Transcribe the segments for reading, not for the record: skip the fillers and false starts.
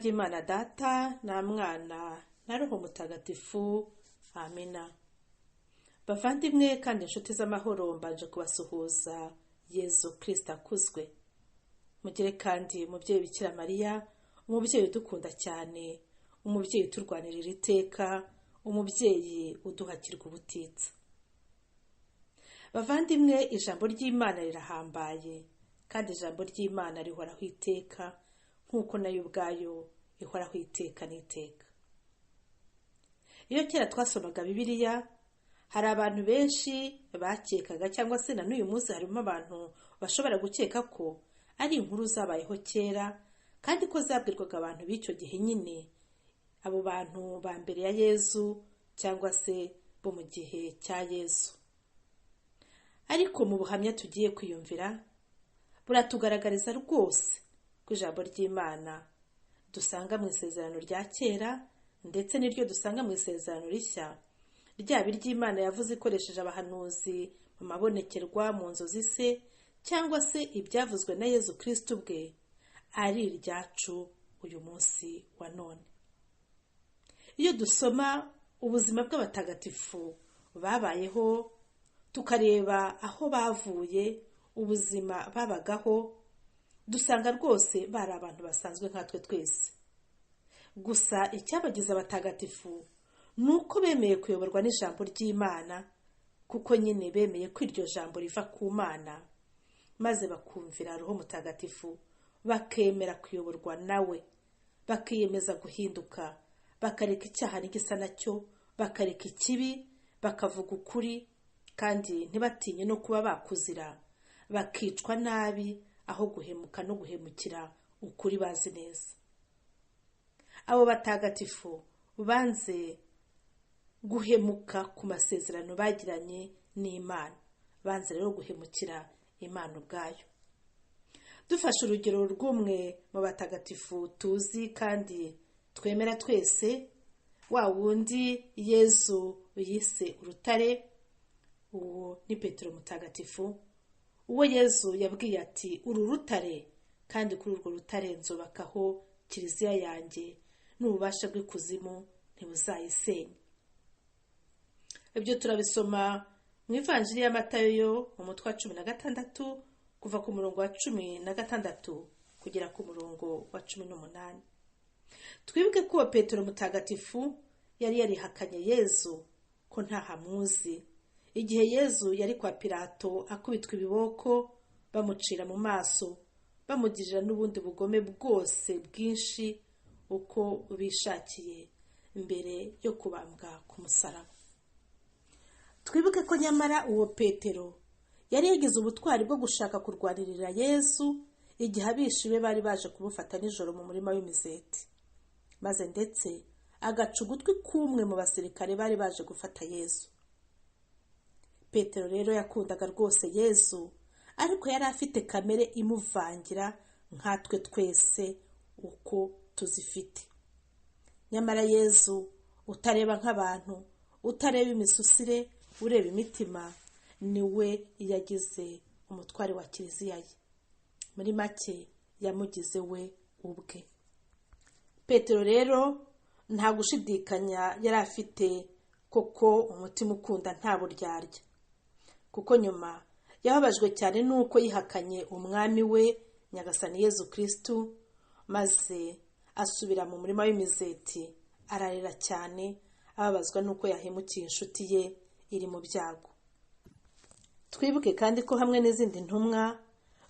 Ry'Imana Data na Mwana na Roho Mutagatifu. Amina. Bavandimwe kandi inshuti z'amahoro, mbanje kubasuhuza. Yezu Kirisita akuzwe. Mugire kandi umubyeyi Bikira Mariya, umubyeyi udukunda cyane, umubyeyi uturwanirira iteka, umubyeyi uduhakirwa ubutitsa. Bavandimwe, ijambo ry'Imana rirahambaye, kandi ijambo ry'Imana rihoraho iteka, nk'uko nayo ubwayo ihoraho iteka n'iteka. Iyo kera twasomaga Bibiliya, hari abantu benshi bakekaga, cyangwa se na n'uyu munsi harimo abantu bashobora gukeka ko ari inkuru zabayeho kera, kandi ko zabwirwaga abantu b'icyo gihe nyine, abo bantu ba mbere ya Yezu cyangwa se bo mu gihe cya Yezu. Ariko mu buhamya tugiye kwiyumvira, buratugaragariza rwose ko ijambo ry'Imana dusanga mu Isezerano rya Kera ndetse n'iryo dusanga mu Isezerano Rishya, ryaba iry'Imana yavuze ikoresheje abahanuzi mu mabonekerwa, mu nzozi se, cyangwa se ibyavuzwe na Yezu Kristo ubwe, ari iryacu uyu munsi wa none. Iyo dusoma ubuzima bw'abatagatifu babayeho, tukareba aho bavuye, ubuzima babagaho, dusanga rwose bari abantu basanzwe nkatwe twese. Gusa icyabagize abatagatifu ni uko bemeye kuyoborwa n'ijambo ry'Imana, kuko nyine bemeye ko iryo jambo riva ku Mana, maze bakumvira Roho Mutagatifu, bakemera kuyoborwa nawe, bakiyemeza guhinduka, bakareka icyaha n'igisa nacyo, bakareka ikibi, bakavuga ukuri, kandi ntibatinye no kuba bakuzira, bakicwa nabi aho guhemuka no guhemukira ukuri bazi neza. Abo batagatifu banze guhemuka ku masezerano bagiranye n'Imana, banze rero guhemukira Imana ubwayo. Dufashe urugero rw'umwe mu batagatifu tuzi kandi twemera twese, wa wundi Yezu yise urutare, uwo ni Petero Mutagatifu, uwo Yezu yabwiye ati: "Uru rutare, kandi kuri urwo rutare nzubakaho kiliziya yanjye, n'ububasha bw'ikuzimu ntibuzayisenya." Ibyo turabisoma mu Ivanjiri ya Matayo, mu mutwe wa 16, kuva ku murongo wa 16 kugera ku murongo wa 18. Twibuke ko uwo Petero Mutagatifu yari yarihakanye Yezu ko ntahamuzi, igihe Yezu yari kwa Pilato akubitwa ibiboko, bamucira mu maso, bamugirira n'ubundi bugome bwose bwinshi uko bishakiye, mbere yo kubambwa ku musaraba. Twibuke ko nyamara uwo Petero yari yagize ubutwari bwo gushaka kurwanirira Yezu igihe abishi be bari baje kumufata nijoro mu murima w'imizeti, maze ndetse agaca ugutwi k'umwe mu basirikare bari baje gufata Yezu. Petero rero yakundaga rwose Yezu, ariko yari afite kamere imuvangira nkatwe twese uko tuzifite. Nyamara Yezu utareba nk'abantu, utareba imisusire, ureba imitima, niwe yagize umutware wa kiliziya ye. Muri make, yamugize we ubwe. Petero rero nta gushidikanya yari afite koko umutima ukunda nta buryarya, kuko nyuma yababajwe cyane n'uko yihakanye umwami we Nyagasani Yezu Kristu, maze asubira mu murima w'imizeti, ararira cyane, ababazwa n'uko yahemukiye inshuti ye iri mu byago. Twibuke kandi ko hamwe n'izindi ntumwa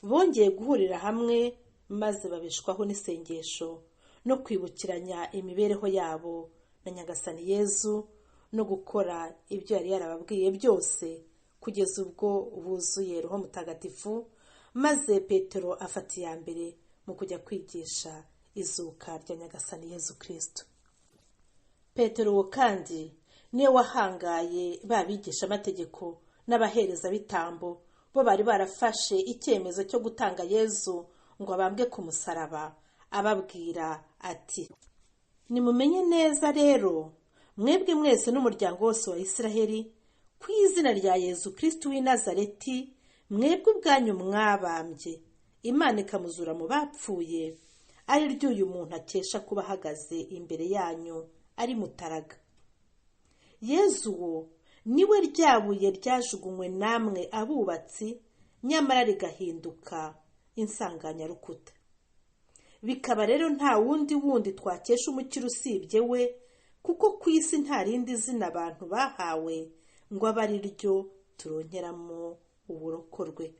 bongeye guhurira hamwe, maze babeshwaho n'isengesho no kwibukiranya imibereho yabo na Nyagasani Yezu, no gukora ibyo yari yarababwiye byose, kugeza ubwo buzuye Roho Mutagatifu, maze Petero afata iya mbere mu kujya kwigisha izuka rya Nyagasani Yezu Kristo. Petero uwo kandi niwe wahangaye ba bigishamategeko n'abaherezabitambo, bo bari barafashe icyemezo cyo gutanga Yezu ngo abambwe ku musaraba, ababwira ati: "Nimumenye neza rero, mwebwe mwese n'umuryango wose wa Isiraheli, ku izina rya Yezu Kristo w'i Nazareti, mwebwe ubwanyu mwabambye, Imana ikamuzura mu bapfuye, ari ry'uyu muntu akesha kuba ahagaze imbere yanyu ari mutaraga. Yezu uwo niwe ryabuye ryajugunywe namwe abubatsi, nyamara rigahinduka insanganyarukuta. Bikaba rero nta wundi twakesha umukiro usibye we, kuko ku isi nta rindi zina abantu bahawe ngo abe ari ryo turonkeramo uburokorwe.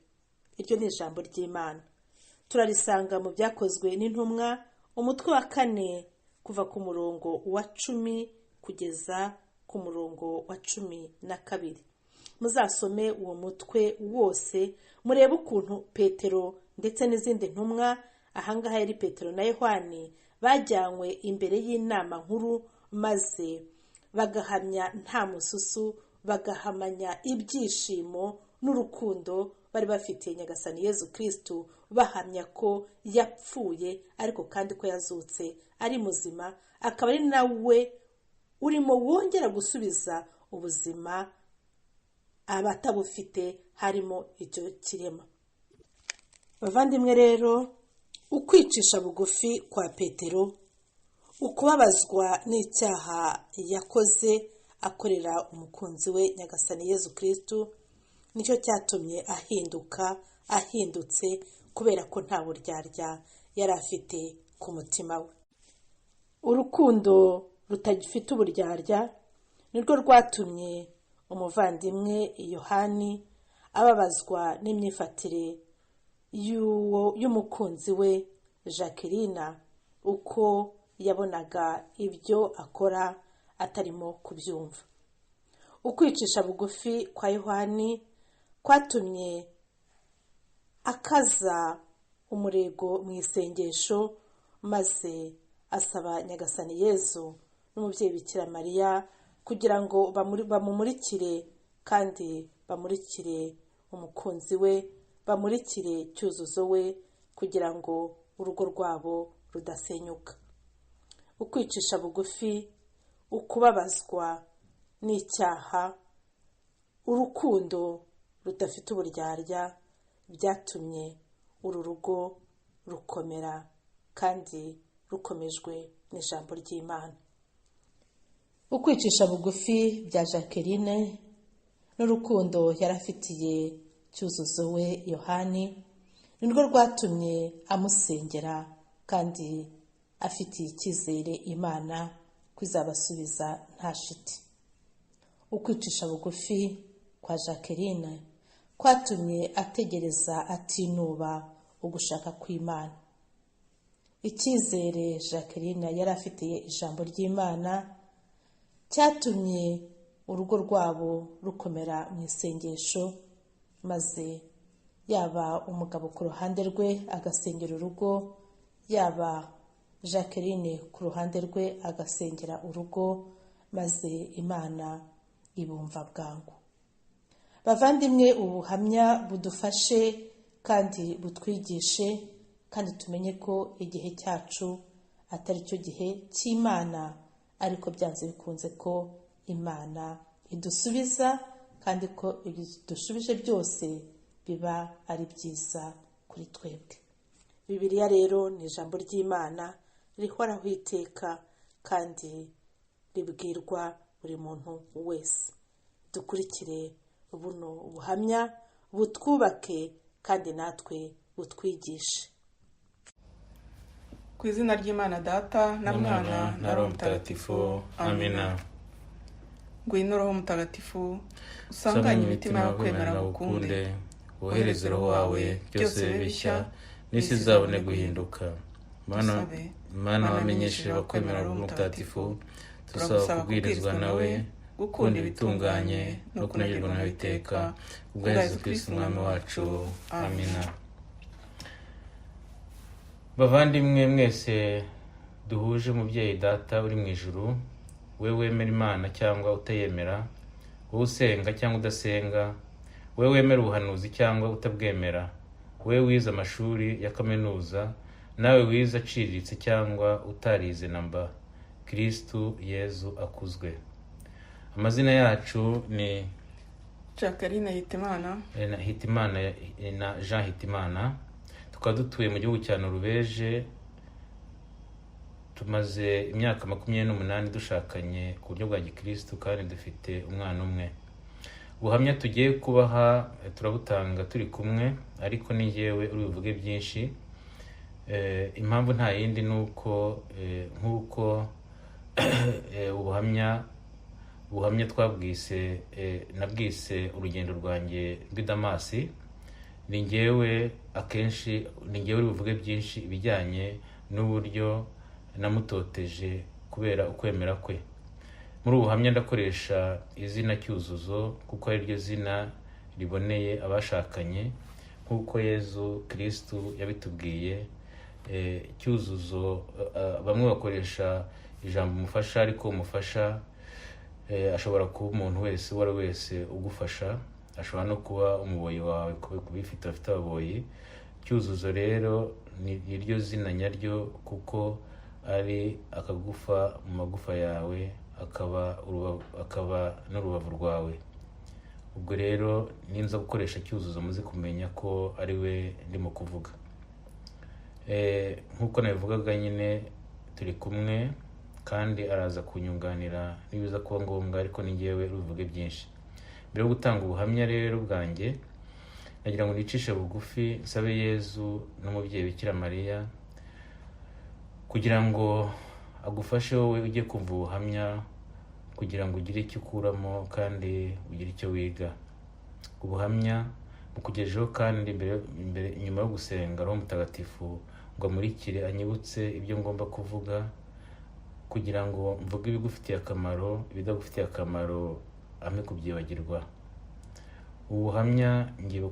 Iryo ni ijambo ry'Imana, turarisanga mu Byakozwe n'Intumwa umutwe wa 4 kuva ku murongo wa 10 kugeza ku murongo wa 12. Muzasome uwo mutwe wose murebe ukuntu Petero ndetse n'izindi ntumwa, ahangaha yari Petero na Yohani, bajyanywe imbere y'inama nkuru maze bagahamya nta mususu, bagahamanya ibyishimo n'urukundo bari bafitiye Nyagasani Yezu Kristu, bahamya ko yapfuye ariko kandi ko yazutse ari muzima, akaba ari nawe urimo wongera gusubiza ubuzima abatabufite, harimo icyo kirema. Bavandimwe rero, ukwicisha bugufi kwa Petero, ukubabazwa n'icyaha yakoze akorera umukunzi we Nyagasani Yezu Kristu, nicyo cyatumye ahinduka, ahindutse kubera ko nta buryarya yari afite ku mutima we. Urukundo rutagifite uburyarya nirwo rwatumye umuvandimwe Yohani ababazwa n'imyifatire y'umukunzi we Jacqueline, uko yabonaga ibyo akora atarimo kubyumva. Ukwicisha bugufi kwa Yohani kwatumye akaza umurego mu isengesho, maze asaba Nyagasani Yezu n'umubyeyi Bikira Mariya kugira ngo bamumurikire, kandi bamurikire umukunzi we, bamurikire Cyuzuzo we, kugira ngo urugo rwabo rudasenyuka. Ukwicisha bugufi, ukubabazwa n'icyaha, urukundo rudafite uburyarya byatumye uru rugo rukomera kandi rukomejwe n'ijambo ry'Imana. Ukwicisha bugufi bya Jacqueline n'urukundo yarafitiye Cyuzuzo we Yohani nirwo rwatumye amusengera kandi afitiye icyizere Imana kwizabasubiza nta shiti. Ukwicisha bugufi kwa Jacqueline kwatumye ategereza atinuba ugushaka kw'Imana. Icyizere Jacqueline yari afitiye ijambo ry'Imana cyatumye urugo rwabo rukomera mu isengesho, maze yaba umugabo ku ruhande rwe agasengera urugo, yaba Jacqueline ku ruhande rwe agasengera urugo, maze Imana ibumva bwangu. Bavandimwe, ubuhamya budufashe kandi butwigishe, kandi tumenye ko igihe cyacu atari cyo gihe cy'Imana, ariko byanze bikunze ko Imana idusubiza, kandi ko ibyo dushubije byose biba ari byiza kuri twebwe. Bibiliya rero ni ijambo ry'Imana rihoraho iteka kandi ribwirwa buri muntu wese. Dukurikire buno buhamya butwubake kandi natwe butwigishe. Ku izina ry'Imana Data na Mwana na Roho Mutagatifu, amina. Ngwino Roho Mutagatifu, usanganye imitima y'abakwemera gukunde, wohereze Roho wawe, byose bibe bishya, n'isi izabone guhinduka. Mana wamenyesheje abakwemera Roho Mutagatifu, tusaba kubwirizwa nawe, gukunda ibitunganye no kunogerwa nawe iteka, kubwa Yezu Kristu Umwami wacu, amina. Bavandimwe mwese duhuje umubyeyi Data uri mu ijuru, we wemera Imana cyangwa utayemera, wowe usenga cyangwa udasenga, we wemera ubuhanuzi cyangwa utabwemera, we wize amashuri ya kaminuza nawe wize aciriritse cyangwa utarize namba, Kristu Yezu akuzwe. Amazina yacu ni Jacqueline Hitimana na Jean Hitimana, tukaba dutuye mu gihugu cya Noruveje, Tumaze imyaka 28 dushakanye ku buryo bwa gikirisitu kandi dufite umwana umwe. Ubuhamya tugiye kubaha turabutanga turi kumwe, ariko ni njyewe uri buvuge byinshi. Impamvu nta yindi ni uko nk'uko ubuhamya twabwise, nabwise urugendo rwanjye rw'i Damasi, ni njyewe akenshi ni njyewe uri buvuge byinshi ibijyanye n'uburyo namutoteje kubera ukwemera kwe. Muri ubu buhamya ndakoresha izina Cyuzuzo kuko ari ryo zina riboneye abashakanye nk'uko Yezu Kirisitu yabitubwiye. Cyuzuzo, bamwe bakoresha ijambo umufasha, ariko umufasha ashobora kuba umuntu wese, uwo ari we wese ugufasha, ashobora no kuba umuboyi wawe ku bifite bafite ababoyi. Cyuzuzo rero ni ryo zina nyaryo kuko ari akagufa mu magufa yawe, akaba n'urubavu rwawe. Ubwo rero ninza gukoresha Cyuzuzo muze kumenya ko ari we ndimo kuvuga. Nk'uko nabivugaga nyine, turi kumwe kandi araza kunyunganira nibiza kuba ngombwa, ariko ni njyewe ubivuge byinshi. Mbere yo gutanga ubuhamya rero bwanjye, nagira ngo nicishe bugufi nsabe Yezu n'umubyeyi Bikira Mariya kugira ngo agufashe wowe ujye kumva ubuhamya, kugira ngo ugire icyo ukuramo kandi ugire icyo wiga. Ubuhamya bukugejeho kandi mbere nyuma yo gusenga Roho Mutagatifu ngo amurikire, anyibutse ibyo ngomba kuvuga, kugira ngo mvuge ibigufitiye akamaro, ibidagufitiye akamaro ampe kubyibagirwa. Ubuhamya ngiye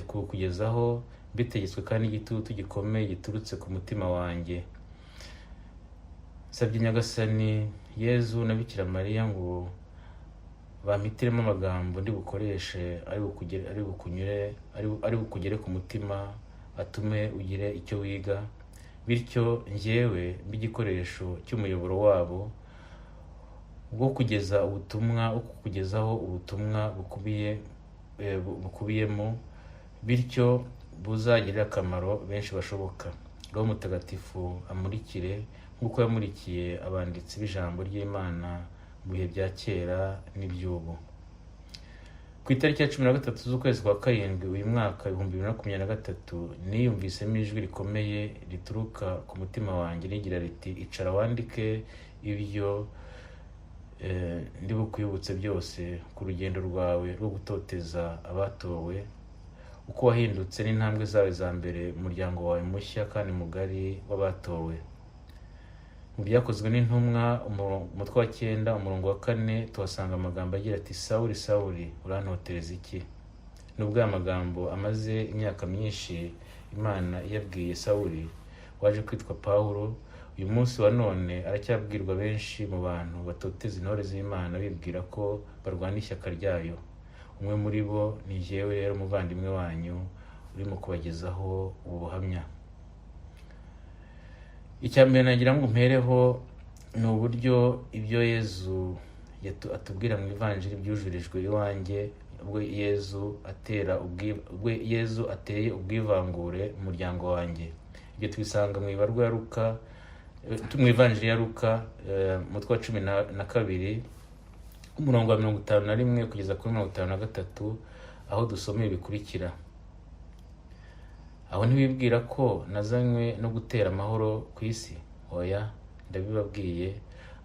kubukugezaho mbitegetswe kandi igitutu gikomeye giturutse ku mutima wanjye. Nsabye Nyagasani Yezu na Bikira Mariya ngo bampitiremo amagambo ndi bukoreshe ari bukugere ku mutima, atume ugire icyo wiga, bityo njyewe mbe igikoresho cy'umuyoboro wabo wo kugeza ubutumwa, wo kukugezaho ubutumwa bukubiyemo, bityo buzagirire akamaro benshi bashoboka. Roho Mutagatifu amurikire nk'uko yamurikiye abanditsi b'ijambo ry'Imana mu bihe bya kera n'iby'ubu. Ku itariki ya 13 z'ukwezi kwa karindwi uyu mwaka 2023, niyumvisemo ijwi rikomeye rituruka ku mutima wanjye rigira riti: icara wandike ibyo ndi bukwibutse byose ku rugendo rwawe rwo gutoteza abatowe, uko wahindutse n'intambwe zawe za mbere mu muryango wawe mushya kandi mugari w'abatowe. Mu byakozwe n'intumwa, umutwe wa 9 umurongo wa 4, tuhasanga amagambo agira ati: Sawuli, Sawuli, urantotereza iki? Nubwo aya magambo amaze imyaka myinshi Imana iyabwiye Sawuli waje kwitwa Pawulo, uyu munsi wa none aracyabwirwa benshi mu bantu batoteza intore z'Imana bibwira ko barwana ishyaka ryayo. Umwe muri bo ni jyewe rero, umuvandimwe wanyu urimo kubagezaho ubu buhamya. Icya mbere nagira ngo mpereho ni uburyo ibyo Yezu atubwira mu Ivanjiri byujurijwe iwanjye, ubwo Yezu ateye ubwivangure mu muryango wanjye. Ibyo tubisanga mu ibarwa ya Luka, mu Ivanjiri ya Luka, umutwe wa 12 umurongo wa 51 kugeza kuri 53, aho dusoma ibi bikurikira: Aho ntiwibwira ko nazanywe no gutera amahoro ku isi? Oya, ndabibabwiye,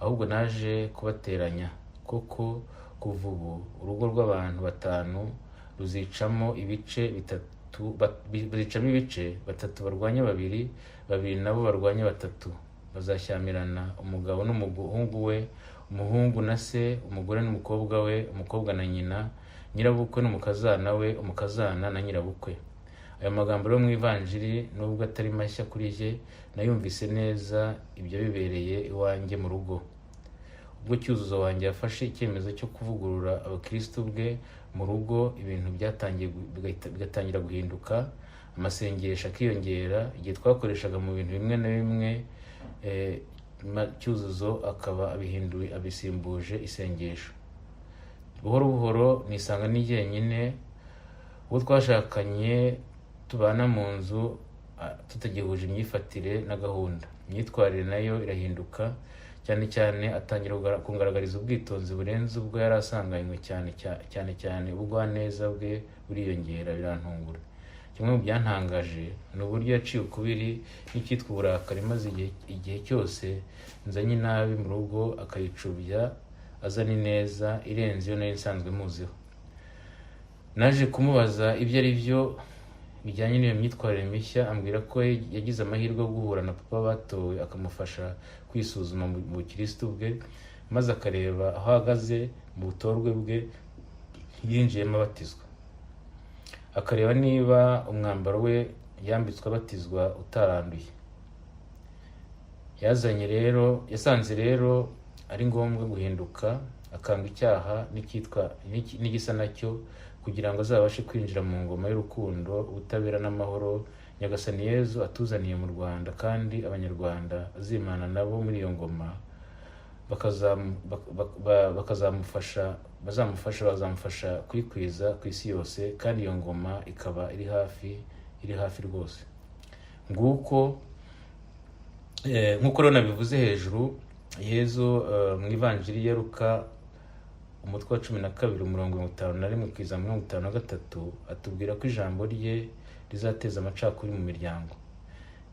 ahubwo naje kubateranya. Koko kuva ubu urugo rw'abantu 5 ruzicamo ibice bitatu, bazicamo ibice 3 barwanya 2, 2 nabo barwanya 3. Bazashyamirana, umugabo n'umuhungu we, umuhungu na se, umugore n'umukobwa we, umukobwa na nyina, nyirabukwe n'umukazana we, umukazana na nyirabukwe. Aya magambo rero mu Ivanjiri, nubwo atari mashya kuri jye, nayumvise neza ibyo bibereye iwanjye mu rugo. Ubwo Cyuzuzo wanjye yafashe icyemezo cyo kuvugurura abakristo bwe mu rugo, ibintu byatangiye bigatangira guhinduka, amasengesho akiyongera, igihe twakoreshaga mu bintu bimwe na bimwe, Cyuzuzo akaba abihinduye, abisimbuje isengesho. Buhoro buhoro nisanga ni jyenyine, uwo twashakanye tubana mu nzu, tutagihuje imyifatire na gahunda. Imyitwarire nayo irahinduka, cyane cyane atangira kungaragariza ubwitonzi burenze ubwo yari asanganywe, cyane cyane cyane ubugwaneza bwe buriyongera, birantungura. Kimwe mu byantangaje ni uburyo yaciye ukubiri n'icyitwa uburakari, maze igihe cyose nzanye inabi mu rugo akayicubya azana ineza irenze iyo nari nsanzwe muziho. Naje kumubaza ibyo ari byo bijyanye n'iyo myitwarire mishya, ambwira ko yagize amahirwe yo guhura na papa batowe akamufasha kwisuzuma mu bukirisitu bwe, maze akareba aho ahagaze mu butorwe bwe yinjiyemo abatizwa, akareba niba umwambaro we yambitswe abatizwa utaranduye. Yasanze rero ari ngombwa guhinduka, akanga icyaha n'icyitwa n'igisa nacyo, kugira ngo azabashe kwinjira mu ngoma y'urukundo, ubutabera n'amahoro Nyagasani Yezu atuzaniye mu Rwanda, kandi Abanyarwanda azimana nabo muri iyo ngoma bazamufasha kuyikwiza ku isi yose, kandi iyo ngoma ikaba iri hafi, iri hafi rwose. Nguko nk'uko rero nabivuze hejuru, Yezu mu Ivanjiri ya Luka umutwe wa 12 umurongo 51 kugeza 53 atubwira ko ijambo rye rizateza amacakubiri mu miryango.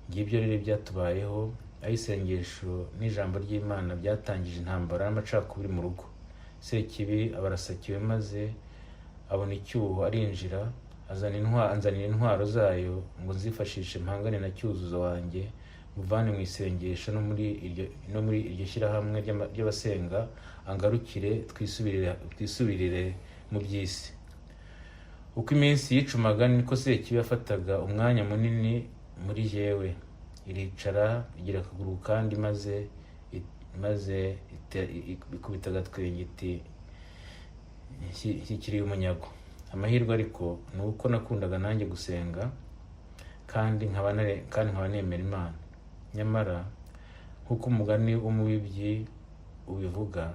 Ngibyo rero byatubayeho, aho isengesho n'ijambo ry'Imana byatangije intambara n'amacakubiri mu rugo. Sekibi abarasakiwe, maze abona icyuho arinjira, anzanira intwaro zayo ngo nzifashishe mpangane na Cyuzuzo wanjye, muvane mu isengesho no muri iryo shyirahamwe ry'abasenga, angarukire twisubirire mu by'isi. Uko iminsi yicumaga niko Sekibi yafataga umwanya munini muri jyewe, iricara igira akaguru kandi, maze ikubita agatwenge iti nshyikiriye umunyago. Amahirwe ariko ni uko nakundaga nanjye gusenga kandi nkaba nemera Imana. Nyamara nk'uko umugani w'umubibyi ubivuga,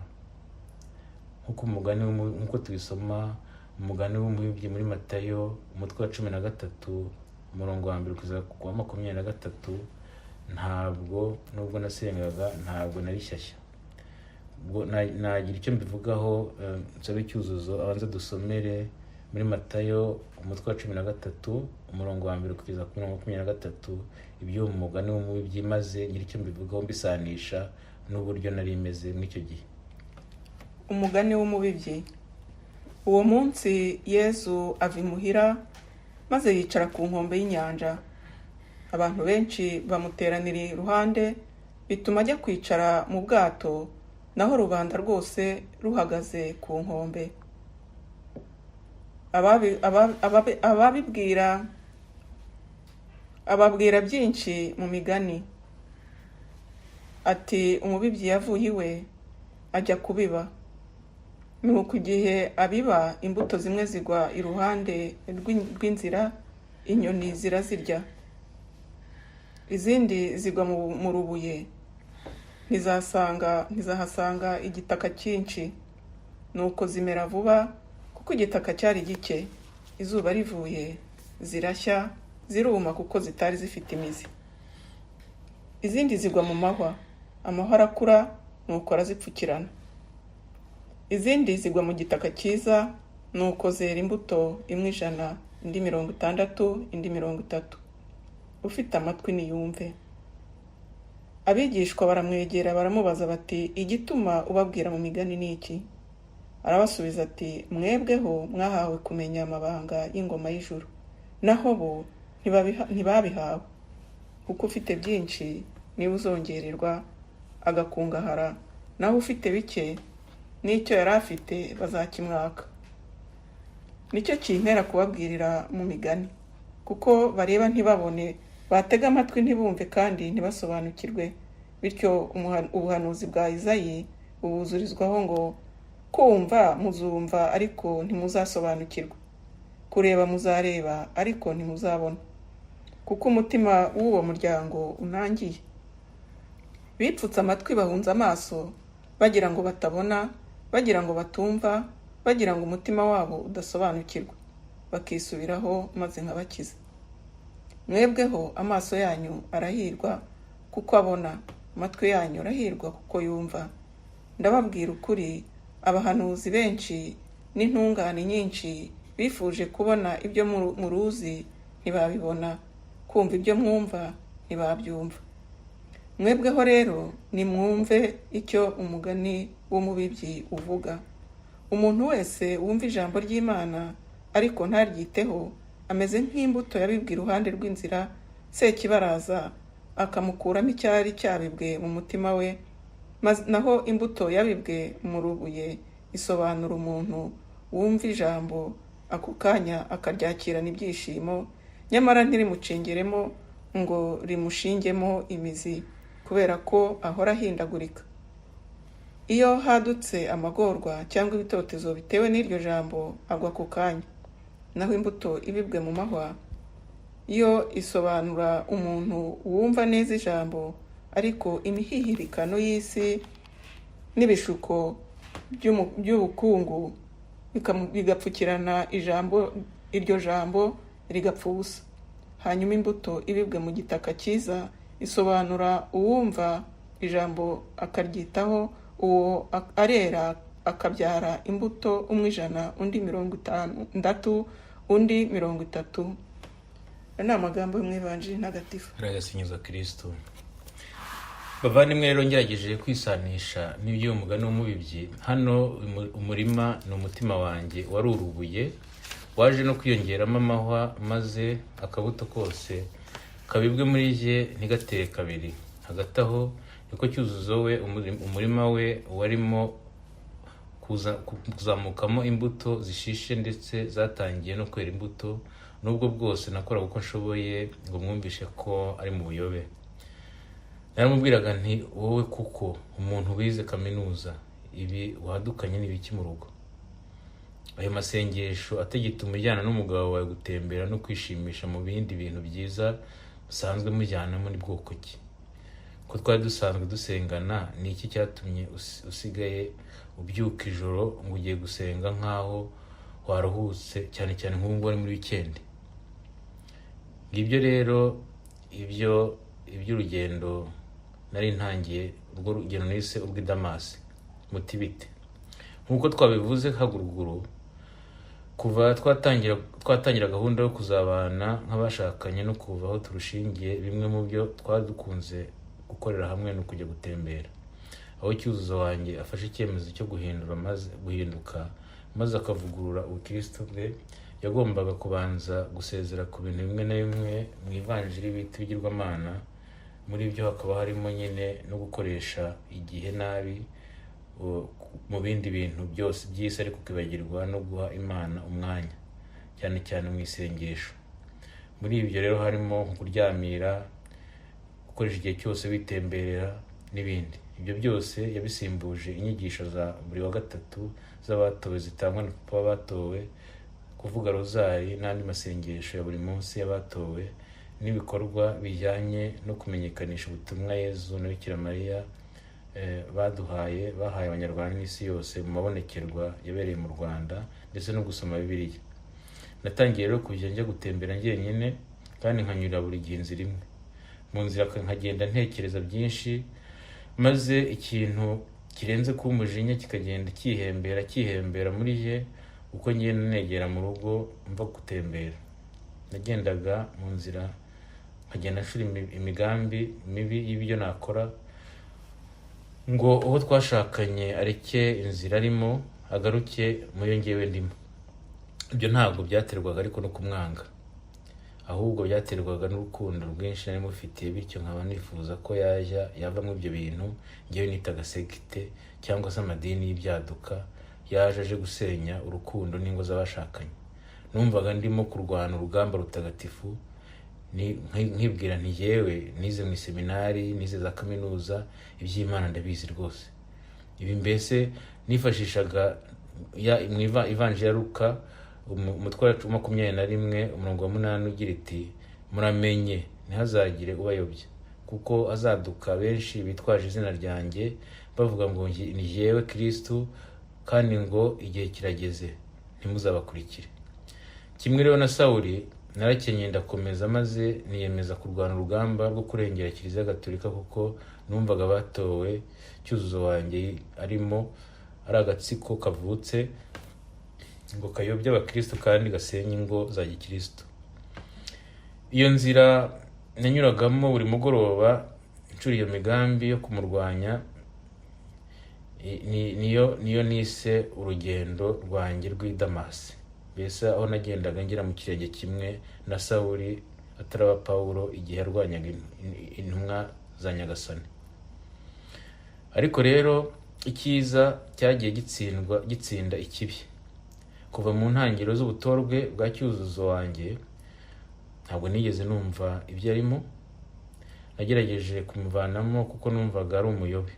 nk'uko tubisoma umugani w'umubibyi muri Matayo umutwe wa 13 umurongo wa 1 kugeza ku wa 23, ntabwo nubwo nasengaga ntabwo nari shyashya. Ubwo nagira icyo mbivugaho, nsabe Cyuzuzo abanze dusomere muri Matayo umutwe wa 13 umurongo wa 1 kugeza ku murongo wa 23 ibyo mu mugani w'umubibyi, maze ngira icyo mbivugaho mbisanisha n'uburyo nari meze muri icyo gihe. Umugani w'umubibyi. Uwo munsi Yezu ava imuhira maze yicara ku nkombe y'inyanja. Abantu benshi bamuteranira iruhande, bituma ajya kwicara mu bwato, naho rubanda rwose ruhagaze ku nkombe. Ababwira byinshi mu migani ati: umubibyi yavuye iwe ajya kubiba. Nuko igihe abiba, imbuto zimwe zigwa iruhande rw'inzira, inyoni zirazirya. Izindi zigwa mu rubuye, ntizahasanga igitaka cyinshi. Nuko zimera vuba kuko igitaka cyari gike. Izuba rivuye zirashya, ziruma kuko zitari zifite imizi. Izindi zigwa mu mahwa, amahwa arakura nuko arazipfukirana. Izindi zigwa mu gitaka cyiza, nuko zera imbuto, imwe 100, indi 60, indi 30. Ufite amatwi niyumve. Abigishwa baramwegera baramubaza bati: igituma ubabwira mu migani ni iki? Arabasubiza ati: mwebweho mwahawe kumenya amabanga y'ingoma y'ijuru, naho bo ntibabihawe. Kuko ufite byinshi niwe uzongererwa agakungahara, naho ufite bike n'icyo yari afite bazakimwaka. Nicyo kintera kubabwirira mu migani, kuko bareba ntibabone, batega amatwi ntibumve kandi ntibasobanukirwe. Bityo ubuhanuzi bwa Izayi bubuzurizwaho ngo: kumva muzumva ariko ntimuzasobanukirwa, kureba muzareba ariko ntimuzabona, kuko umutima w'uwo muryango unangiye. Bipfutse amatwi bahunze amaso, bagira ngo batabona, bagira ngo batumva, bagira ngo umutima wabo udasobanukirwa, bakisubiraho maze nkabakiza. Mwebweho amaso yanyu arahirwa kuko abona, amatwi yanyu arahirwa kuko yumva. Ndababwira ukuri, abahanuzi benshi n'intungane nyinshi bifuje kubona ibyo muruzi ntibabibona, kumva ibyo mwumva ntibabyumva. Mwebweho rero nimwumve icyo umugani w'umubibyi uvuga. Umuntu wese wumva ijambo ry'Imana ariko ntaryiteho ameze nk'imbuto yabibwe iruhande rw'inzira, Sekibaraza akamukuramo icyari cyabibwe mu mutima we. Naho imbuto yabibwe mu rubuye isobanura umuntu wumva ijambo ako kanya akaryakirana ibyishimo, nyamara ntirimucengeremo ngo rimushingemo imizi, kubera ko ahora ahindagurika. Iyo hadutse amagorwa cyangwa ibitotezo bitewe n'iryo jambo, agwa ako kanya. Naho imbuto ibibwe mu mahwa yo isobanura umuntu wumva neza ijambo, ariko imihihirikano y'isi n'ibishuko by'ubukungu bigapfukirana ijambo, iryo jambo rigapfa ubusa. Hanyuma imbuto ibibwe mu gitaka cyiza isobanura uwumva ijambo akaryitaho, uwo arera akabyara imbuto, umwe 100, undi 60, undi 30. Aya ni amagambo yo mu Ivanjiri ntagatifu. Aragasingiza Kristo. Bavandimwe rero, ngerageje kwisanisha n'iby'uwo mugani w'umubibyi. Hano umurima ni umutima wanjye wari urubuye, waje no kwiyongeramo amahwa, maze akabuto kose kabibwe muri jye ntigatere kabiri. Hagati aho niko Cyuzuzo we umurima we warimo kuzamukamo imbuto zishishe, ndetse zatangiye no kwera imbuto, nubwo bwose nakoraga uko nshoboye ngo mwumvishe ko ari mu buyobe. Naramubwiraga nti wowe kuko umuntu wize kaminuza, ibi wadukanye n'ibiki mu rugo? Ayo masengesho ategeka umujyana n'umugabo wawe gutembera no kwishimisha mu bindi bintu byiza musanzwe mujyanamo ni bwoko ki? Ko twari dusanzwe dusengana, ni iki cyatumye usigaye ubyuka ijoro ngo ugiye gusenga nk'aho waruhutse, cyane cyane nk'ubu ngubu ari muri wikendi? Ngibyo rero iby'urugendo nari ntangiye, urwo rugendo nise urw'i Damasi. Muti bite? Nk'uko twabivuze haruguru, kuva twatangira gahunda yo kuzabana nk'abashakanye no kuva aho turushingiye, bimwe mu byo twari dukunze gukorera hamwe ni ukujya gutembera. Aho Cyuzuzo wanjye afashe icyemezo cyo guhinduka maze akavugurura ubukristo bwe, yagombaga kubanza gusezera ku bintu bimwe na bimwe mu ivanjiri bita ibigirwamana. Muri byo hakaba harimo nyine no gukoresha igihe nabi mu bindi bintu byose by'isi, ariko ukibagirwa no guha Imana umwanya, cyane cyane mu isengesho. Muri ibyo rero harimo nko kuryamira, gukoresha igihe cyose witemberera n'ibindi. Ibyo byose yabisimbuje inyigisho za buri wa gatatu z'abatowe zitangwa na papa w'abatowe, kuvuga rozari n'andi masengesho ya buri munsi y'abatowe, n'ibikorwa bijyanye no kumenyekanisha ubutumwa Yezu na Bikira Mariya baduhaye, bahaye Abanyarwanda n'isi yose mu mabonekerwa yabereye mu Rwanda, ndetse no gusoma Bibiliya. Natangiye rero kujya njya gutembera njyenyine, kandi nkanyura buri gihe inzira imwe. Mu nzira nkagenda ntekereza byinshi, maze ikintu kirenze kuba umujinya kikagenda cyihembera cyihembera muri jye uko ngenda negera mu rugo mva gutembera. Nagendaga mu nzira nkagenda nshura imigambi mibi y'ibyo nakora ngo uwo twashakanye areke inzira arimo, agaruke mu yo ngewe ndimo. Ibyo ntabwo byaterwaga ariko no kumwanga, ahubwo byaterwaga n'urukundo rwinshi nari mufitiye, bityo nkaba nifuza ko yajya yava muri ibyo bintu ngewe nitaga sekite cyangwa se amadini y'ibyaduka yaje aje gusenya urukundo n'ingo z'abashakanye. Numvaga ndimo kurwana urugamba rutagatifu, nkibwira nti yewe nize mu iseminari, nize za kaminuza, iby'Imana ndabizi rwose. Ibi mbese nifashishaga mu Ivanjiri ya Luka, umutwe wa 21 umurongo wa 8 ugira iti muramenye ntihazagire ubayobya, kuko azaduka benshi bitwaje izina ryanjye bavuga ngo ni jyewe Kristo, kandi ngo igihe kirageze, ntimuzabakurikire. Kimwe rero na Sawuli Narakenyeye ndakomeza, maze niyemeza kurwana urugamba rwo kurengera Kiliziya Gatolika, kuko numvaga batowe Cyuzuzo wanjye arimo ari agatsiko kavutse ngo kayobye abakristo kandi gasenye ingo za gikristo. Iyo nzira nanyuragamo buri mugoroba ncura iyo migambi yo kumurwanya niyo nise urugendo rwanjye rw'i Damasi, mbese aho nagendaga ngera mu kirenge kimwe na Sawuli ataraba Pawulo igihe yarwanyaga intumwa za Nyagasani. Ariko rero icyiza cyagiye gitsindwa gitsinda ikibi. Kuva mu ntangiriro z'ubutorwe bwa Cyuzuzo wanjye, ntabwo nigeze numva ibyo arimo. Nagerageje kumuvanamo kuko numvaga ari umuyobe.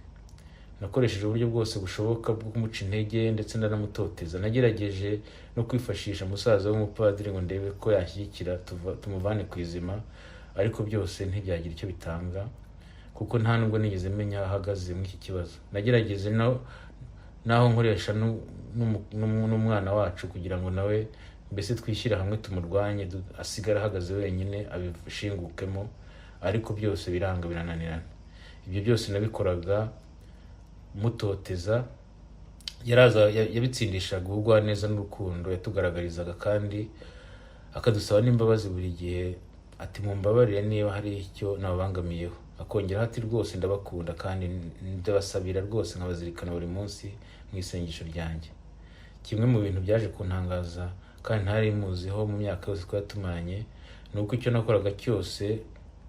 Nakoresheje uburyo bwose bushoboka bwo kumuca intege, ndetse ndanamutoteza. Nagerageje no kwifashisha musaza w'umupadiri ngo ndebe ko yanshyigikira tumuvane ku izima, ariko byose ntibyagira icyo bitanga, kuko nta nubwo nigeze menya aho ahagaze muri iki kibazo. Nagerageje n'aho nkoresha n'umwana wacu kugira ngo nawe mbese twishyire hamwe tumurwanye, asigare ahagaze wenyine abishingukemo, ariko byose biranga, birananirana. Ibyo byose nabikoraga mutoteza. Yaraza yabitsindishaga ubugwaneza n'urukundo yatugaragarizaga, kandi akadusaba n'imbabazi buri gihe, ati: "Mumbabarire niba hari icyo nababangamiyeho." Akongeraho ati: "Rwose ndabakunda kandi ndabasabira rwose, nkabazirikana buri munsi mu isengesho ryanjye." Kimwe mu bintu byaje kuntangaza kandi ntari muziho mu myaka yose twari tumaranye, ni uko icyo nakoraga cyose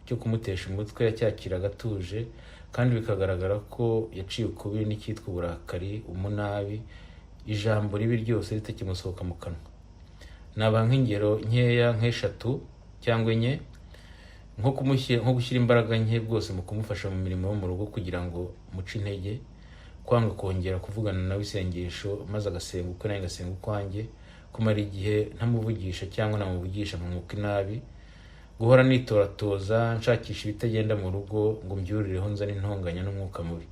cyo kumutesha umutwe yacyakiraga atuje, kandi bikagaragara ko yaciye ukubiri n'icyitwa uburakari, umunabi, ijambo ribi ryose ritakimusohoka mu kanwa. Naba nk'ingero nkeya nk'eshatu cyangwa enye: nko gushyira imbaraga nke rwose mu kumufasha mu mirimo yo mu rugo kugira ngo muce intege, kwanga kongera kuvugana nawe isengesho maze agasenga ukwe nanjye ngasenga ukwanjye, kumara igihe ntamuvugisha cyangwa namuvugisha nkamwuka inabi, guhora nitoratoza nshakisha ibitagenda mu rugo ngo mbyurireho nzane intonganya n'umwuka mubi.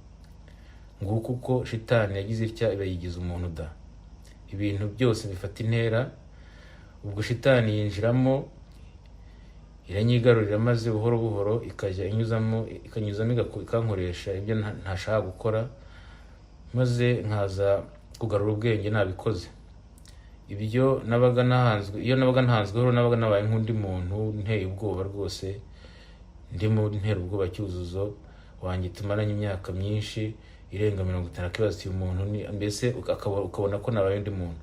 Nguko uko shitani yagize itya iba yigize umuntu da, ibintu byose bifata intera. Ubwo shitani yinjiramo iranyigarurira, maze buhoro buhoro ikajya inyuzamo, ikanyuzamo, ikankoresha ibyo ntashaka gukora, maze nkaza kugarura ubwenge nabikoze. Ibyo nabaga nahanzwe, iyo nabaga ntahanzweho, nabaga nabaye nk'undi muntu nteye ubwoba rwose, ndimo ntera ubwoba Cyuzuzo wanjye tumaranye imyaka myinshi irenga 50. Akibaza ati: "Uyu muntu ni..." Mbese ukabona ko nabaye undi muntu,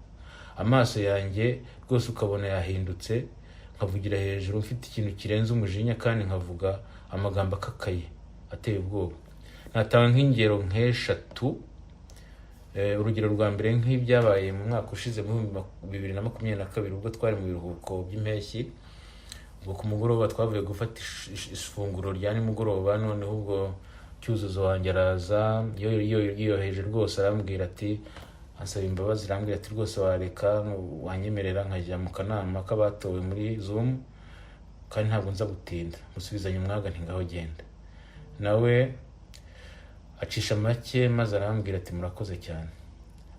amaso yanjye rwose ukabona yahindutse, nkavugira hejuru mfite ikintu kirenze umujinya, kandi nkavuga amagambo akakaye ateye ubwoba. Natanga nk'ingero nk'eshatu. Urugero rwa mbere, nk'ibyabaye mu mwaka ushize mu 2022, ubwo twari mu biruhuko by'impeshyi. Ubwo ku mugoroba twavuye gufata ifunguro rya nimugoroba. Noneho ubwo Cyuzuzo wanjye araza yiyoheje rwose, arambwira ati, ansaba imbabazi, arambwira ati: "Rwose wareka, wanyemerera nkajya mu kanama k'abatowe muri Zoom, kandi ntabwo nza gutinda." Musubizanya umwaga nti: "Ngaho genda." Nawe acisha make maze arambwira ati: "Murakoze cyane."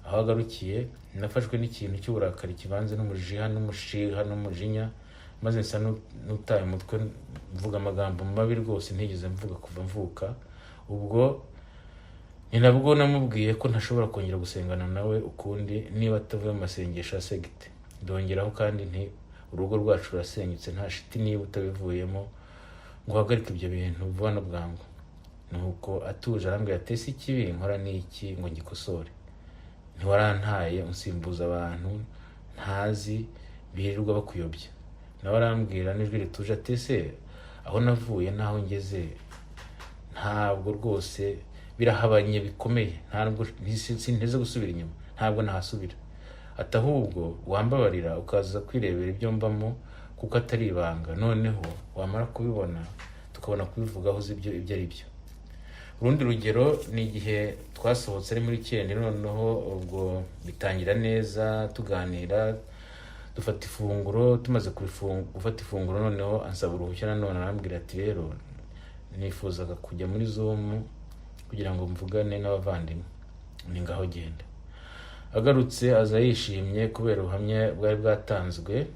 Aho agarukiye nafashwe n'ikintu cy'uburakari kivanze n'umujiha n'umushiha n'umujinya, maze nsa n'utaye umutwe, mvuga amagambo mabi rwose ntigeze mvuga kuva mvuka. Ubwo ni nabwo namubwiye ko ntashobora kongera gusengana nawe ukundi niba atavuye mu masengesho ya secte. Ndongeraho kandi nti: "Urugo rwacu rurasenyutse nta shiti niba utabivuyemo ngo uhagarike ibyo bintu vuba na bwangu." Nuko atuje arambwira ati: "Ese ikibi nkora ni iki ngo ngikosore? Ntiwarantaye unsimbuza abantu ntazi birirwa bakuyobya." Nawe arambwira n'ijwi rituje ati: "Ese aho navuye n'aho ngeze ntabwo rwose birahabanye bikomeye, ntabwo sinteze gusubira inyuma, ntabwo nahasubira." Ati: "Ahubwo wambabarira ukaza kwirebera ibyo mbamo, kuko atari ibanga, noneho wamara kubibona tukabona kubivugaho uzi ibyo ari byo." Urundi rugero ni igihe twasohotse ari muri weekend. Noneho ubwo bitangira neza, tuganira, dufata ifunguro. Tumaze gufata ifunguro, noneho ansaba uruhushya nanone, arambwira ati: "Rero nifuzaga kujya muri Zoom kugira ngo mvugane n'abavandimwe." Ni: "Ngaho genda." Agarutse aza yishimye kubera ubuhamya bwari bwatanzwe.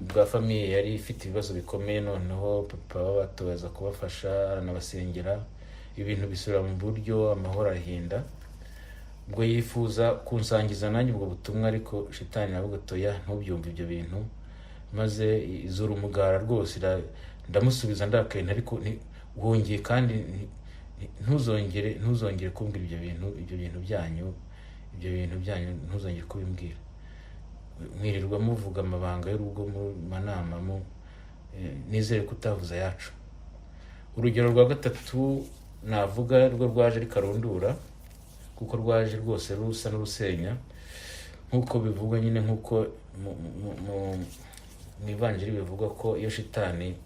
bwa famille yari ifite ibibazo bikomeye. Noneho papa w'abatoza kubafasha, aranabasengera, ibintu bisubira mu buryo, amahoro arahinda. Ubwo yifuza kunsangiza nanjye ubwo butumwa, ariko shitani navuga toya, ntubyumve ibyo bintu, maze izura umugara rwose. Ndamusubiza ndakaye, ariko wongeye kandi ntuzongere kumbwira ibyo bintu, ibyo bintu byanyu ntuzongere kubimbwira. Mwirirwa muvuga amabanga y'urugo mu manama, mu nizere ko utavuze ayacu. Urugero rwa gatatu navuga rwo rwaje rikarundura, kuko rwaje rwose rusa n'urusenya, nk'uko bivugwa nyine, nk'uko mu ivanjiri bivugwa ko iyo shitani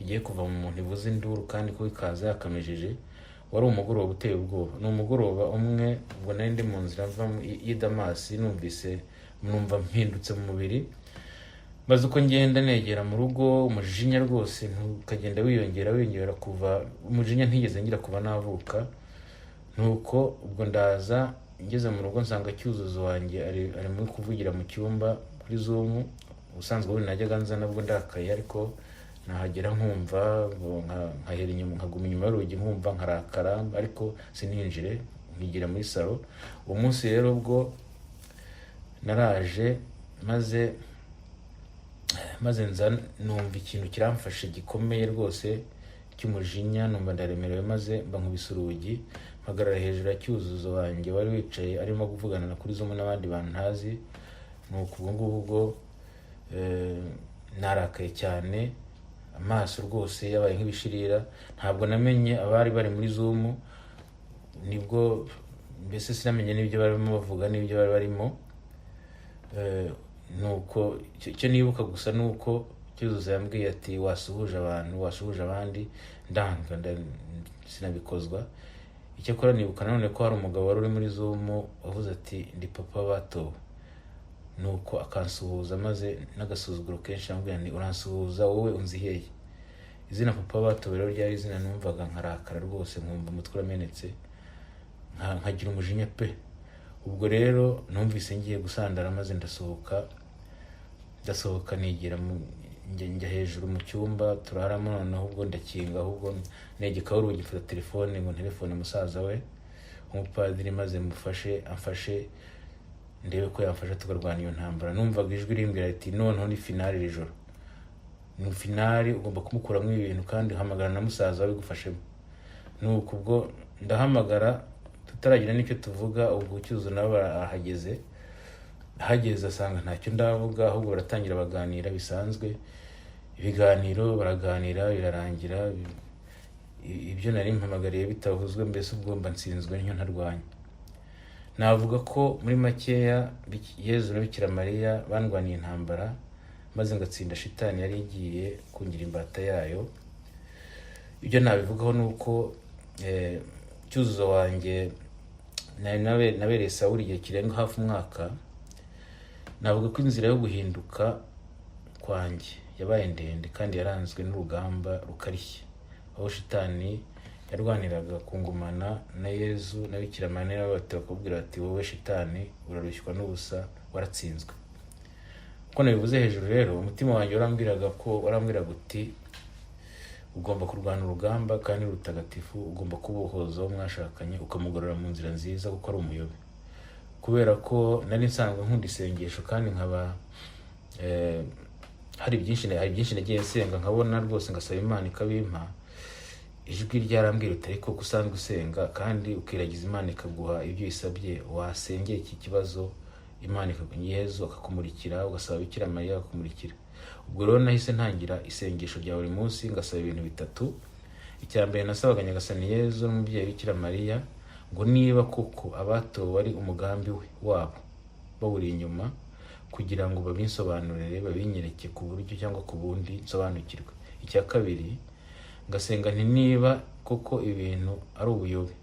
igiye kuva mu muntu ivuza induru kandi ko ikaza yakamejeje. Wari umugoroba uteye ubwoba. Ni umugoroba umwe ubwo nari ndi mu nzira mva y'i Damasi, numvise numva mpindutse mu mubiri, maze uko ngenda negera mu rugo, umujinya rwose ntukagenda wiyongera wiyongera, kuva umujinya ntigeze ngira kuva navuka. Nuko ubwo ndaza, ngeze mu rugo nsanga Cyuzuzo wanjye arimo kuvugira mu cyumba kuri Zoom. Ubusanzwe ubundi najyaga nza nabwo ndakaye, ariko nahagera nkumva ngo nkahera inyuma, nkaguma inyuma y'urugi, nkumva nkarakara, ariko sininjire, nkigira muri salo. Uwo munsi rero ubwo naraje, maze nza numva ikintu kiramfashe gikomeye rwose cy'umujinya, numva ndaremerewe, maze mba nkubise urugi, mpagarara hejuru ya Cyuzuzo wanjye wari wicaye arimo kuvugana na kuri Zoom n'abandi bantu ntazi. Nuko ubwo ngubwo narakaye cyane, amaso rwose yabaye nk'ibishirira. Ntabwo namenye abari bari muri Zoom, nibwo mbese sinamenye n'ibyo barimo bavuga n'ibyo bari barimo. Nuko icyo nibuka gusa ni uko Cyuzuzo yambwiye ati: "Wasuhuje abantu, wasuhuje abandi." Ndanga, sinabikozwa. Icyakora nibuka nanone ko hari umugabo wari uri muri Zoom wavuze ati: "Ndi papa w'abatowe." Nuko akansuhuza, maze n'agasuzuguro kenshi ambwira nti: "Uransuhuza wowe unzi hehe?" Izina papa w'abatowe rero ryari izina numvaga nkarakara rwose, nkumva umutwe uramenetse, nkagira umujinya pe. Ubwo rero numvise ngiye gusandara, maze ndasohoka, ndasohoka nigira njya hejuru mu cyumba turaramo. Noneho ubwo ndakinga, ahubwo negekaho urugi, mfata telefone ngo ntelefone musaza we umupadiri, maze mufashe, amfashe, ndebe ko yamfasha tukarwana iyo ntambara. Numvaga ijwi rimbwira riti: "Noneho ni finale, iri joro ni finale, ugomba kumukuramo ibintu kandi hamagara na musaza we abigufashemo." Nuko ubwo ndahamagara, tutaragira n'icyo tuvuga, ubwo Cyuzuzo nabo arahageze. Ahageze asanga ntacyo ndavuga, ahubwo baratangira baganira bisanzwe. Ibiganiro baraganira birarangira, ibyo nari mpamagariye bitavuzwe. Mbese ubwo mba nsinzwe ntyo ntarwanya. Navuga ko muri makeya Yezu na Bikira Mariya bandwaniye intambara, maze ngatsinda shitani yari igiye kungira imbata yayo. Ibyo nabivugaho ni uko Cyuzuzo wanjye nari nabereye Sawuli igihe kirenga hafi umwaka. Navuga ko inzira yo guhinduka kwanjye yabaye ndende kandi yaranzwe n'urugamba rukarishye, aho shitani yarwaniraga kungumana na Yezu na Bikira Mariya bati, bakubwira bati: "Wowe shitani urarushywa n'ubusa, waratsinzwe." Uko nabivuze hejuru rero, umutima wanjye warambwiraga ko, warambwiraga uti: "Ugomba kurwana urugamba kandi rutagatifu, ugomba kubohoza uwo mwashakanye, ukamugorora mu nzira nziza kuko ari umuyobe." Kubera ko nari nsanzwe nkunda isengesho kandi nkaba hari byinshi nagiye nsenga nkabona rwose, ngasaba Imana ikabimpa, ijwi ryarambwira uti: "Ariko ko usanzwe usenga kandi ukiragiza Imana ikaguha ibyo uyisabye, wasengeye iki kibazo Imana ikaguha, Yezu akakumurikira, ugasaba Bikira Mariya akakumurikira?" Ubwo rero nahise ntangira isengesho rya buri munsi, ngasaba ibintu bitatu. Icya mbere nasabaga Nyagasani Yezu n'umubyeyi Bikira Mariya ngo niba koko abatowe ari umugambi we wabo bawuri inyuma, kugira ngo babinsobanurire, babinyereke ku buryo cyangwa ku bundi nsobanukirwe. Icya kabiri ngasenga nti: "Niba koko ibintu ari ubuyobe,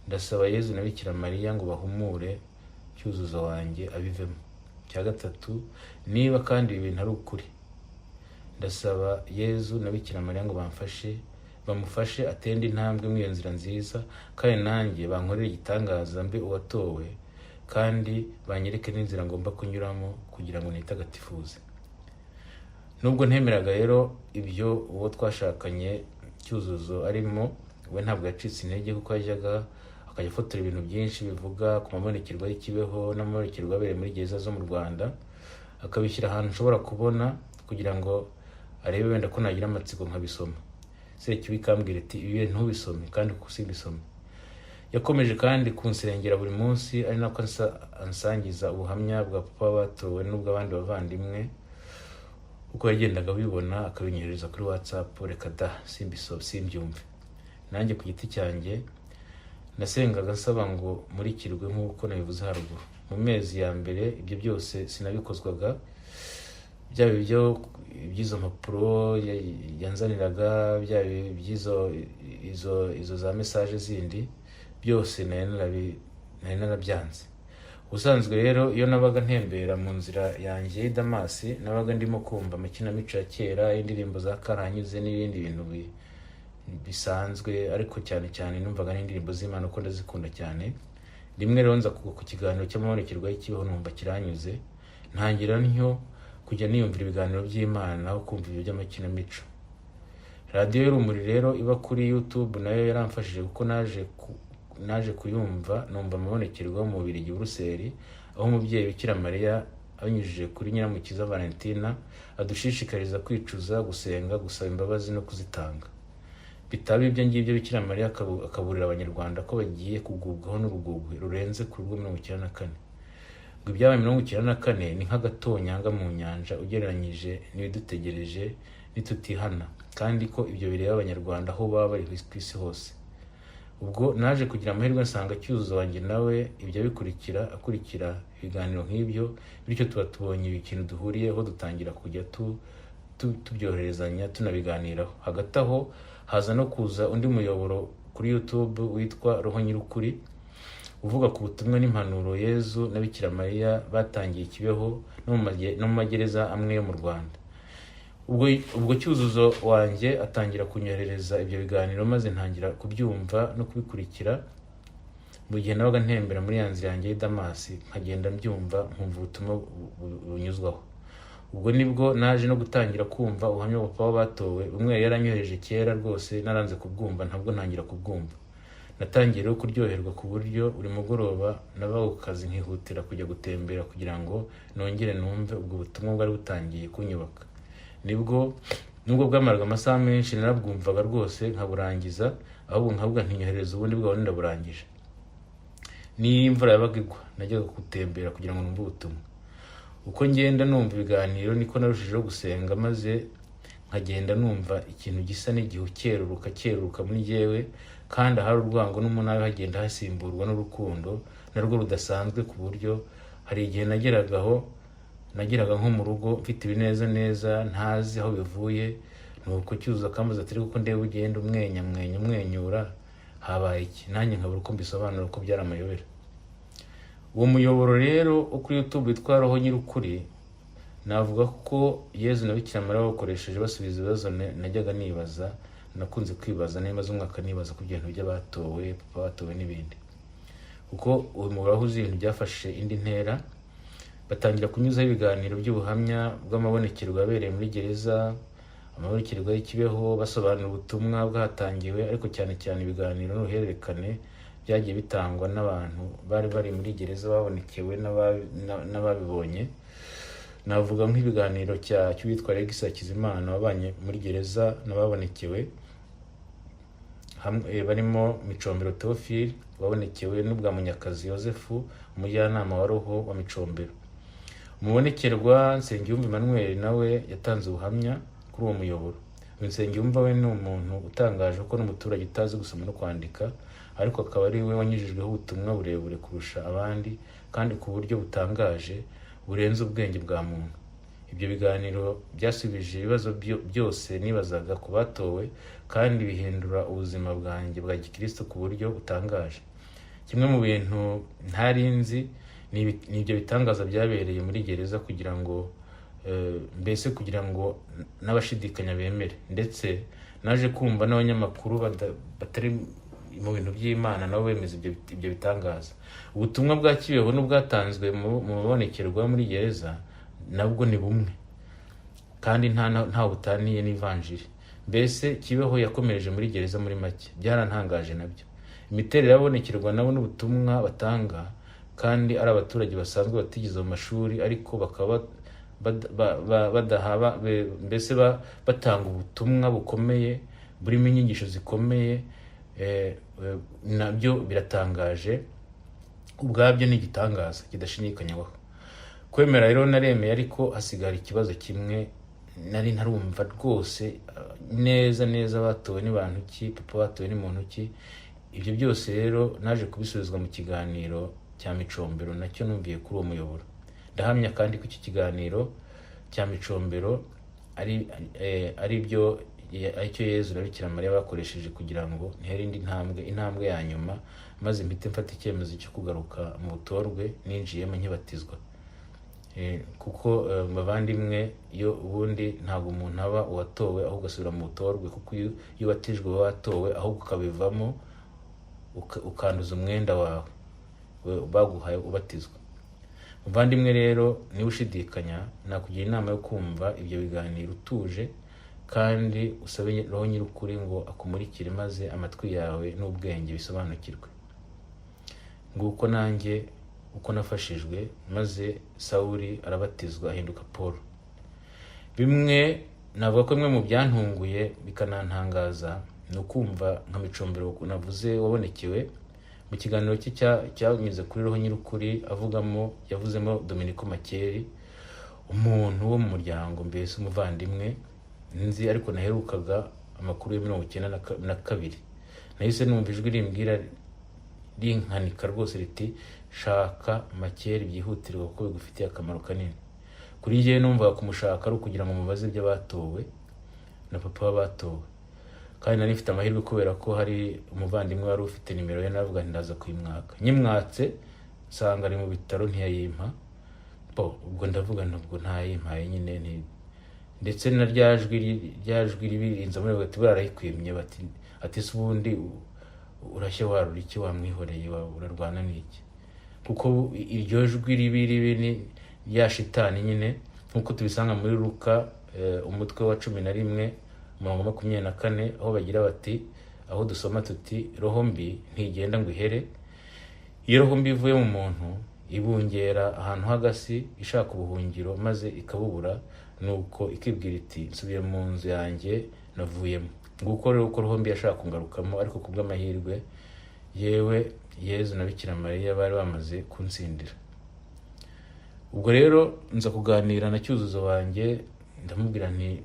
ndasaba Yezu na Bikira Mariya ngo bahumure Cyuzuzo wanjye abivemo." Icya gatatu, niba kandi ibi bintu ari ukuri, ndasaba Yezu na Bikira Mariya ngo bamfashe, bamufashe atende intambwe muri iyo nzira nziza, kandi nanjye bankorere igitangaza mbe uwatowe. Kandi banyereke n'inzira ngomba kunyuramo kugira ngo nitagatifuze. Nubwo ntemeraga rero ibyo uwo twashakanye Cyuzuzo arimo, we ntabwo yacitse intege, kuko yajyaga akajya afotora ibintu byinshi bivuga ku mabonekerwa y'i Kibeho n'amabonekerwa abereye muri gereza zo mu Rwanda, akabishyira ahantu nshobora kubona kugira ngo arebe wenda ko nagira amatsiko nkabisoma. Sekibi ikambwira iti: "Ibi ntubisome," kandi kuko simbisome. Yakomeje kandi kunsengera buri munsi, ari nako ansangiza ubuhamya bwa papa batowe n'ubw'abandi bavandimwe uko yagendaga abibona, akabinyohereza kuri WhatsApp. Reka da, simbisome, simbyumve. Nanjye ku giti cyanjye nasengaga nsaba ngo murikirwe nk'uko nabivuze haruguru. Mu mezi ya mbere ibyo byose sinabikozwaga, byaba ibyo iby'izo mpapuro yanzaniraga, byaba iby'izo izo za message zindi, byose nari narabyanze. Ubusanzwe rero iyo nabaga ntembera mu nzira yanjye y'i Damasi, nabaga ndimo kumva amakinamico ya kera, indirimbo za Karahanyuze n'ibindi bintu bisanzwe, ariko cyane cyane numvaga n'indirimbo z'Imana kuko ndazikunda cyane. Rimwe rero nza kugwa ku kiganiro cy'amabonekerwa y'i Kibeho, numva kiranyuze, ntangira ntyo kujya niyumvira ibiganiro by'Imana aho kumva ibyo by'amakinamico. Radiyo y'Urumuri rero iba kuri YouTube nayo yaramfashije, kuko naje kuyumva, numva amabonekerwa yo mu Bubiligi, Buruseli, aho umubyeyi Bikira Mariya abinyujije kuri Nyiramukiza Valentina adushishikariza kwicuza, gusenga, gusaba imbabazi no kuzitanga. Bitaba ibyo ngibyo, Bikira Mariya akaburira Abanyarwanda ko bagiye kugubwaho n'urugugwe rurenze ku rwo 94. Ngo ibyabaye 94 ni nk'agatonyanga mu nyanja ugereranyije n'ibidutegereje nitutihana, kandi ko ibyo bireba Abanyarwanda aho baba bari ku isi hose. Ubwo naje kugira amahirwe nsanga Cyuzuzo wanjye nawe ibyo abikurikira, akurikira ibiganiro nk'ibyo, bityo tuba tubonye ikintu duhuriyeho, dutangira kujya tubyoherezanya, tunabiganiraho. Hagati aho haza no kuza undi muyoboro kuri YouTube witwa Roho Nyirukuri, uvuga ku butumwa n'impanuro Yezu na Bikira Mariya batangiye i Kibeho no mu magereza amwe yo mu Rwanda. Ubwo Cyuzuzo wanjye atangira kunyoherereza ibyo biganiro, maze ntangira kubyumva no kubikurikira mu gihe nabaga ntembera muri ya nzira yanjye y'i Damasi, nkagenda mbyumva, nkumva ubutumwa bunyuzwaho. Ubwo nibwo naje no gutangira kumva ubuhamya bwa papa batowe, bumwe yari yaranyohereje kera rwose naranze kubwumva, ntabwo ntangira kubwumva. Natangiye rero kuryoherwa ku buryo buri mugoroba nabaga ku kazi nkihutira kujya gutembera kugira ngo nongere numve ubwo butumwa bwari butangiye kunyubaka. Nibwo nubwo bwamaraga amasaha menshi, narabwumvaga rwose nkaburangiza, ahubwo nkavuga ntinyohereza ubundi bwawe ndaburangije. Niyo imvura yabaga igwa, najyaga gutembera kugira ngo numve ubutumwa. Uko ngenda numva ibiganiro niko narushijeho gusenga, maze nkagenda numva ikintu gisa n'igihu cyeruruka cyeruruka muri jyewe, kandi ahari urwango n'umunabi hagenda hasimburwa n'urukundo narwo rudasanzwe, ku buryo hari igihe nageragaho, nageraga nko mu rugo mfite ibineza neza ntazi aho bivuye. Nuko Cyuzuzo akambaza ati: "Kuko ndeba ugenda umwenya mwenya umwenyura, habaye iki?" Nanjye nkabura uko mbisobanura ko byari amayobera. Uwo muyoboro rero wo kuri YouTube witwa Roho Nyirukuri, navuga ko Yezu na Bikira Mariya bawukoresheje basubiza ibibazo najyaga nibaza, nakunze kwibaza, nimaze umwaka nibaza ku bintu by'abatowe, papa batowe n'ibindi, kuko uyu mubare wahuze ibintu byafashe indi ntera. Batangira kunyuzaho ibiganiro by'ubuhamya bw'amabonekerwa yabereye muri gereza, amabonekerwa y'i Kibeho, basobanura ubutumwa bwahatangiwe, ariko cyane cyane ibiganiro n'uruhererekane byagiye bitangwa n'abantu bari bari muri gereza babonekewe n'ababibonye. Navuga nk'ibiganiro cy'uwitwa Alex Hakizimana wabanye muri gereza n'ababonekewe hamwe, barimo Micombero Theophile wabonekewe n'ubwa Munyakazi Yosefu, umujyanama wa roho wa Micombero. Umubonekerwa Nsengiyumva Emmanuel nawe yatanze ubuhamya kuri uwo muyoboro. Uyu Nsengiyumva we ni umuntu utangaje, kuko ni umuturage utazi gusoma no kwandika, ariko akaba ari we wanyujijweho ubutumwa burebure kurusha abandi, kandi ku buryo butangaje burenze ubwenge bwa muntu. Ibyo biganiro byasubije ibibazo byose nibazaga ku batowe, kandi bihindura ubuzima bwanjye bwa gikristo ku buryo butangaje. Kimwe mu bintu ntari nzi ni ibyo bitangaza byabereye muri gereza, kugira ngo mbese kugira ngo n'abashidikanya bemere. Ndetse naje kumva n'abanyamakuru batari mu bintu by'Imana nabo bemeza ibyo bitangaza. Ubutumwa bwa Kibeho n'ubwatanzwe mu mabonekerwa muri gereza nabwo ni bumwe, kandi nta butaniye n'ivanjiri. Mbese Kibeho yakomereje muri gereza muri make, byarantangaje nabyo. Imiterere y'ababonekerwa nabo n'ubutumwa batanga, kandi ari abaturage basanzwe batigeze mu mashuri, ariko bakaba mbese batanga ubutumwa bukomeye burimo inyigisho zikomeye, nabyo biratangaje ubwabyo, ni igitangaza kidashidikanywaho. Kwemera rero naremeye, ariko hasigara ikibazo kimwe nari ntarumva rwose neza neza: batowe ni bantu ki? Papa batowe ni muntu ki? Ibyo byose rero naje kubisubizwa mu kiganiro cya Micombero, nacyo numviye kuri uwo muyoboro. Ndahamya kandi ko iki kiganiro cya Micombero ari byo aricyo Yezu na Bikira Mariya bakoresheje kugira ngo ntere indi ntambwe, intambwe ya nyuma, maze mpite mfata icyemezo cyo kugaruka mu butorwe ninjiyemo nkibatizwa. Kuko bavandimwe, iyo ubundi ntabwo umuntu aba uwatowe ahubwo asubira mu butorwe, kuko iyo ubatijwe uba watowe, ahubwo ukabivamo ukanduza umwenda wawe baguhaye ubatizwa. Muvandimwe rero, niba ushidikanya, nakugira inama yo kumva ibyo biganiro utuje, kandi usabe Roho Nyir'ukuri ngo akumurikire, maze amatwi yawe n'ubwenge bisobanukirwe. Nguko nanjye uko nafashijwe, maze Sawuli arabatizwa ahinduka Paul. Bimwe navuga ko bimwe mu byantunguye bikanantangaza ni ukumva nka Micombero navuze wabonekewe mu kiganiro cye cyanyuze kuri Roho Nyir'ukuri, avugamo, yavuzemo Dominiko Makeri, umuntu wo mu muryango, mbese umuvandimwe nzi ariko naherukaga amakuru ya 92. Nahise numva ijwi rimbwira rinkanika rwose riti: "Shaka Makeri byihutirwa kuko bigufitiye akamaro kanini." Kuri njyewe numvaga kumushaka ari ukugira ngo mubaze iby'abatowe na papa w'abatowe, kandi nari mfite amahirwe kubera ko hari umuvandimwe wari ufite nimero ye. Navuga nti ndaza kuyimwaka. Nyimwatse nsanga ari mu bitaro, ntiyayimpa. Bo ubwo ndavuga ntabwo ntayimpaye nyine ndetse na rya jwi ribi rinza muri bati barayikwimye, bati ati se ubundi urashya warura iki, wamwihoreye, urarwana n'iki? Kuko iryo jwi ribi ribi ni rya shitani nyine, nk'uko tubisanga muri Luka umutwe wa 11 umurongo 24, aho bagira bati, aho dusoma tuti: "Roho mbi ntigenda ngo ihere. Iyo roho mbi ivuye mu muntu, ibungera ahantu h'agasi ishaka ubuhungiro, maze ikabubura, nuko ikibwira iti: 'Nsubiye mu nzu yanjye navuyemo.'" Nguko rero uko roho mbi yashaka kungarukamo, ariko kubw'amahirwe yewe Yezu na Bikira Mariya bari bamaze kunsindira. Ubwo rero nza kuganira na Cyuzuzo wanjye, ndamubwira nti: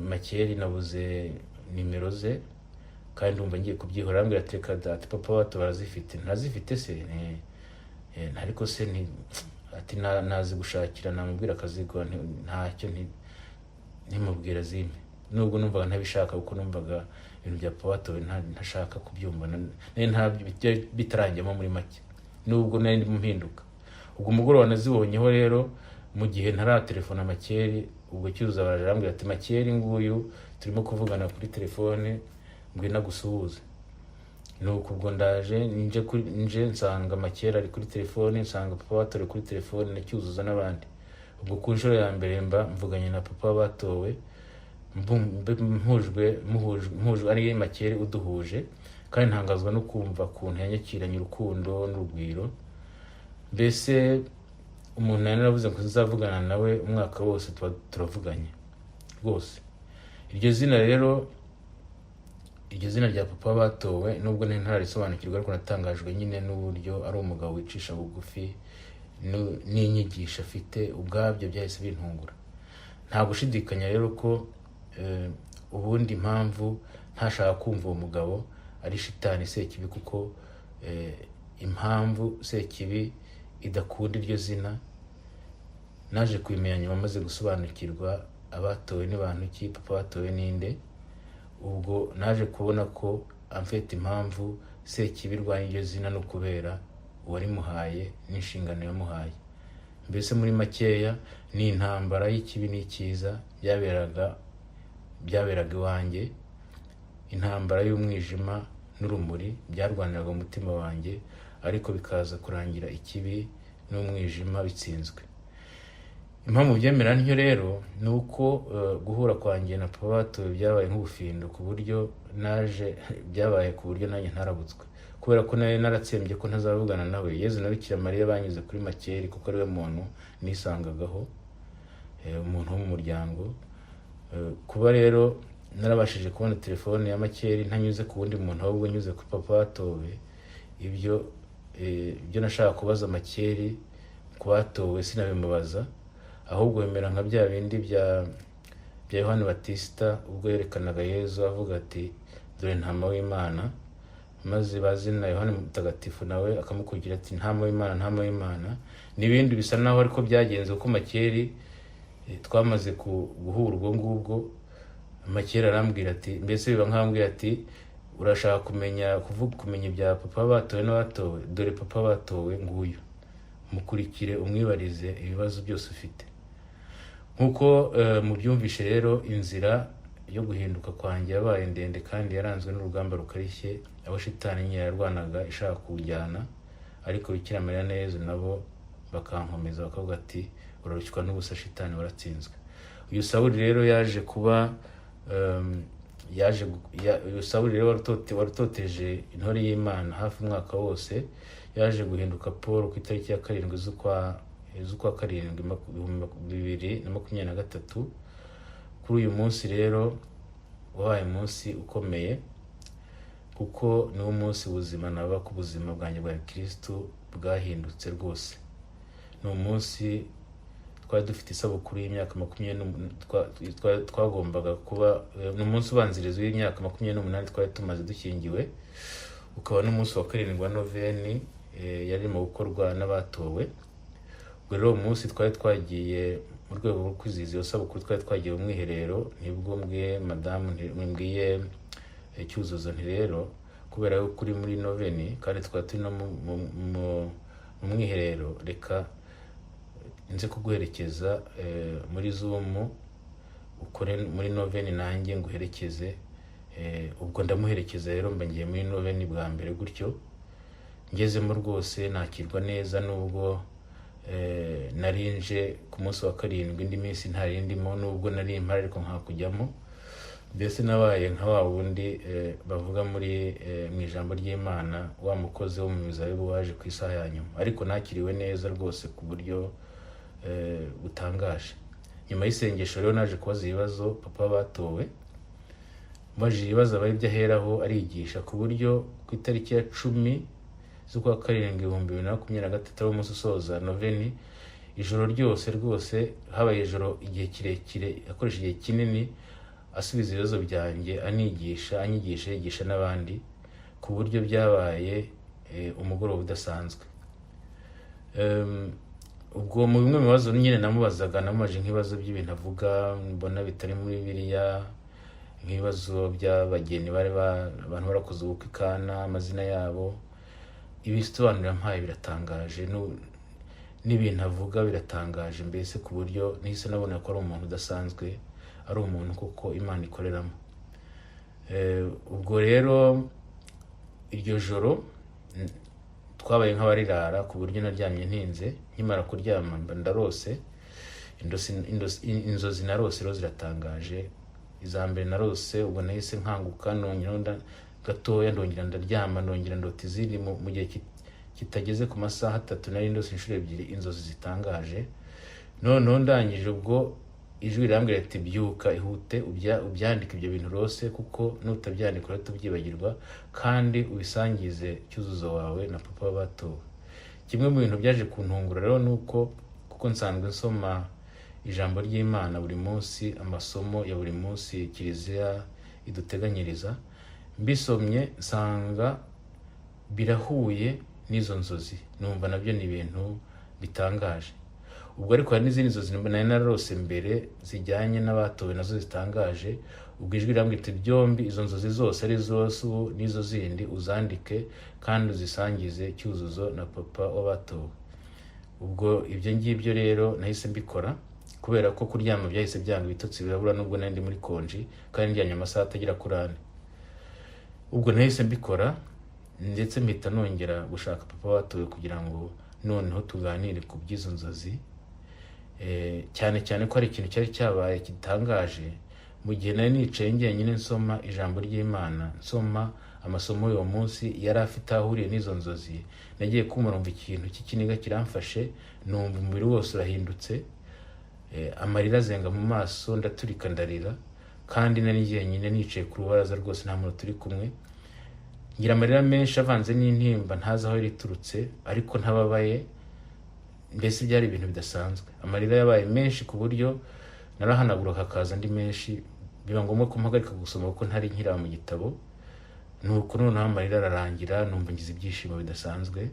"Makeri nabuze nimero ze kandi ndumva ngiye kubyihora." Arambwira ati: "Reka data, papa bato barazifite." "Ntazifite se?" Ariko se nti ati nazi gushakira, namubwira akaziguha. Ntacyo, ntimubwira zimpe, nubwo numvaga ntabishaka, kuko numvaga ibintu bya papa batowe ntashaka kubyumva, nari bitarangiyemo muri make, nubwo nari ndimo mpinduka. Ubwo umugoroba nazibonyeho rero, mu gihe ntaratelefona Makeri, ubwo Cyuzuzo baraje arambwira ati: "Makeri nguyu turimo kuvugana kuri telefone, ngwino agusuhuze." Nuko ubwo ndaje, nje nsanga Makeri ari kuri telefone, nsanga papa batowe kuri telefone na Cyuzuzo n'abandi. Ubwo ku nshuro ya mbere mba mvuganye na papa batowe, mpujwe muhujwe ari Makeri uduhuje, kandi ntangazwa no kumva ukuntu yanyakiranye urukundo n'urugwiro. Mbese umuntu yari naravuze ngo nzavugana nawe umwaka wose, tuba turavuganye rwose. Iryo zina rero, iryo zina rya papa batowe, nubwo nari ntararisobanukirwa, ariko natangajwe nyine n'uburyo ari umugabo wicisha bugufi n'inyigisho afite, ubwabyo byahise bintungura. Nta gushidikanya rero ko ubundi impamvu ntashaka kumva uwo mugabo ari shitani Sekibi, kuko impamvu Sekibi idakunda iryo zina naje kubimenya nyuma maze gusobanukirwa abatowe ni bantu ki, papa batowe ninde. Ubwo naje kubona ko amfite impamvu Sekibi irwanya iryo zina no kubera uwarimuhaye n'inshingano yamuhaye. Mbese muri makeya ni intambara y'ikibi n'icyiza byaberaga iwanjye, intambara y'umwijima n'urumuri byarwaniraga umutima wanjye, ariko bikaza kurangira ikibi n'umwijima bitsinzwe. Impamvu byemera ntyo rero ni uko guhura kwanjye na papa batowe byabaye nk'ubufindo, ku buryo naje byabaye ku buryo nanjye ntarabutswe, kubera ko nari naratsembye ko ntazavugana nawe. Yezu na Bikira Mariya banyuze kuri Makeri, kuko ariwe muntu nisangagaho, umuntu wo mu muryango. Kuba rero narabashije kubona telefone ya Makeri ntanyuze ku wundi muntu, ahubwo nyuze kuri papa batowe, ibyo nashaka kubaza Makeri ku batowe sinabimubaza, ahubwo bemera nka bya bindi bya Yohani Batista ubwo yerekanaga Yezu avuga ati dore ntama w'Imana, maze bazina Yohani Mutagatifu nawe akamukugira ati ntama w'Imana, ntama w'Imana, n'ibindi bisa naho ariko byagenze, kuko Makeri twamaze guhura ubwo ngubwo, Makeri arambwira ati, mbese biba nk'ambwira ati urashaka kumenya kuvuga kumenya ibya papa batowe n'abatowe, dore papa batowe nguyu, mukurikire umwibarize ibibazo byose ufite. Nkuko mubyumvishe rero, inzira yo guhinduka kwanjye yabaye ndende kandi yaranzwe n'urugamba rukarishye, aho shitani nyine yarwanaga ishaka kujyana, ariko Bikira Mariya na Yezu nabo bakankomeza bakavuga ati urarushywa n'ubusa, shitani waratsinzwe. Uyu Sawuli rero yaje kuba uyu Sawuli rero warutoteje intore y'Imana hafi umwaka wose, yaje guhinduka Paul ku itariki ya 7 z'ukwa 7 2023. Kuri uyu munsi rero wabaye umunsi ukomeye, kuko niwo munsi ubuzima naba ku buzima bwanjye bwa Kristo bwahindutse rwose. Ni umunsi twari dufite isabukuru y'imyaka makumyabiri twagombaga kuba, ni umunsi ubanziriza w'imyaka 28 twari tumaze dushyingiwe, ukaba n'umunsi wa 7 wa noveni yarimo gukorwa n'abatowe. Ubwo rero uwo munsi twari twagiye mu rwego rwo kwizihiza iyo sabukuru, twari twagiye mu mwiherero, nibwo mbwiye madamu, mbwiye Cyuzuzo nti rero kubera yuko uri muri noveni kandi twari turi no mu mwiherero, reka nze kuguherekeza muri Zoom ukore muri noveni nanjye nguherekeze. Ubwo ndamuherekeza rero, mba ngiye muri noveni bwa mbere gutyo, ngezemo rwose nakirwa neza, nubwo narinje ku munsi wa 7 indi minsi ntari ndimo, nubwo nari mpari ariko nkakujyamo. Mbese nabaye nka wa wundi bavuga muri mu ijambo ry'Imana, wa mukozi wo mu mizabibu waje ku isaha ya nyuma, ariko nakiriwe neza rwose ku buryo butangaje. Nyuma y'isengesho rero naje kubaza ibibazo papa batowe, mbaje ibibazo aba aribyo aheraho arigisha, ku buryo ku itariki ya 10 z'ukwa 7 2023 ari umunsi usoza noveni, ijoro ryose rwose habaye ijoro igihe kirekire, akoresha igihe kinini asubiza ibibazo byanjye, anigisha, anyigisha, yigisha n'abandi, ku buryo byabaye umugoroba udasanzwe. Ubwo mu bimwe mu bibazo nyine namubazaga, namubaje nk'ibibazo by'ibintu avuga mbona bitari muri Bibiliya, nk'ibibazo by'abageni bari abantu barakoze ubukwe i Kana, amazina yabo, ibisobanuro yampaye biratangaje, n'ibintu avuga biratangaje, mbese ku buryo nahise nabona ko ari umuntu udasanzwe, ari umuntu kuko Imana ikoreramo. Ubwo rero iryo joro twabaye nk'abarirara, ku buryo naryamye ntinze. Nkimara kuryama mba ndarose, inzozi narose rero ziratangaje. Iza mbere narose ubwo nahise nkanguka, nongera gatoya ndongera ndaryama, ndongera ndota izindi mu gihe kitageze ku masaha 3, nari ndose inshuro 2 inzozi zitangaje. Noneho ndangije ubwo ijwi rirambwira ati byuka ihute ubyandike ibyo bintu rose, kuko nutabyandika urahita ubyibagirwa, kandi ubisangize Cyuzuzo wawe na papa batowe. Kimwe mu bintu byaje kuntungura rero nuko kuko nsanzwe nsoma ijambo ry'Imana buri munsi, amasomo ya buri munsi Kiliziya iduteganyiriza, mbisomye nsanga birahuye n'izo nzozi, numva nabyo ni ibintu bitangaje. Ubwo ariko hari n'izindi nzozi nari nararose mbere zijyanye n'abatowe nazo zitangaje. Ubwo ijwi rirambwira iti byombi izo nzozi zose ari zose ubu n'izo zindi uzandike kandi uzisangize Cyuzuzo na papa w'abatowe. Ubwo ibyo ngibyo rero nahise mbikora, kubera ko kuryama byahise byanga, ibitotsi birabura nubwo nari ndi muri konji kandi ndyamye amasaha atagera kuri 4. Ubwo nahise mbikora, ndetse mpita nongera gushaka papa watowe kugira ngo noneho tuganire ku by'izo nzozi. Cyane cyane ko hari ikintu cyari cyabaye gitangaje mu gihe nari nicaye njyenyine nsoma ijambo ry'Imana, nsoma amasomo y'uwo munsi yari afite aho ahuriye n'izo nzozi. Nagiye kumva numva ikintu cy'ikiniga kiramfashe, numva umubiri wose urahindutse, amarira azenga mu maso, ndaturika ndarira, kandi nari njyenyine nicaye ku rubaraza rwose, nta muntu turi kumwe. Ngira amarira menshi avanze n'intimba ntazi aho yari iturutse, ariko ntababaye, mbese byari ibintu bidasanzwe. Amarira yabaye menshi ku buryo narahanagura hakaza andi menshi, biba ngombwa ko mpagarika gusoma kuko ntari nkira mu gitabo. Nuko noneho amarira ararangira, numva ngize ibyishimo bidasanzwe.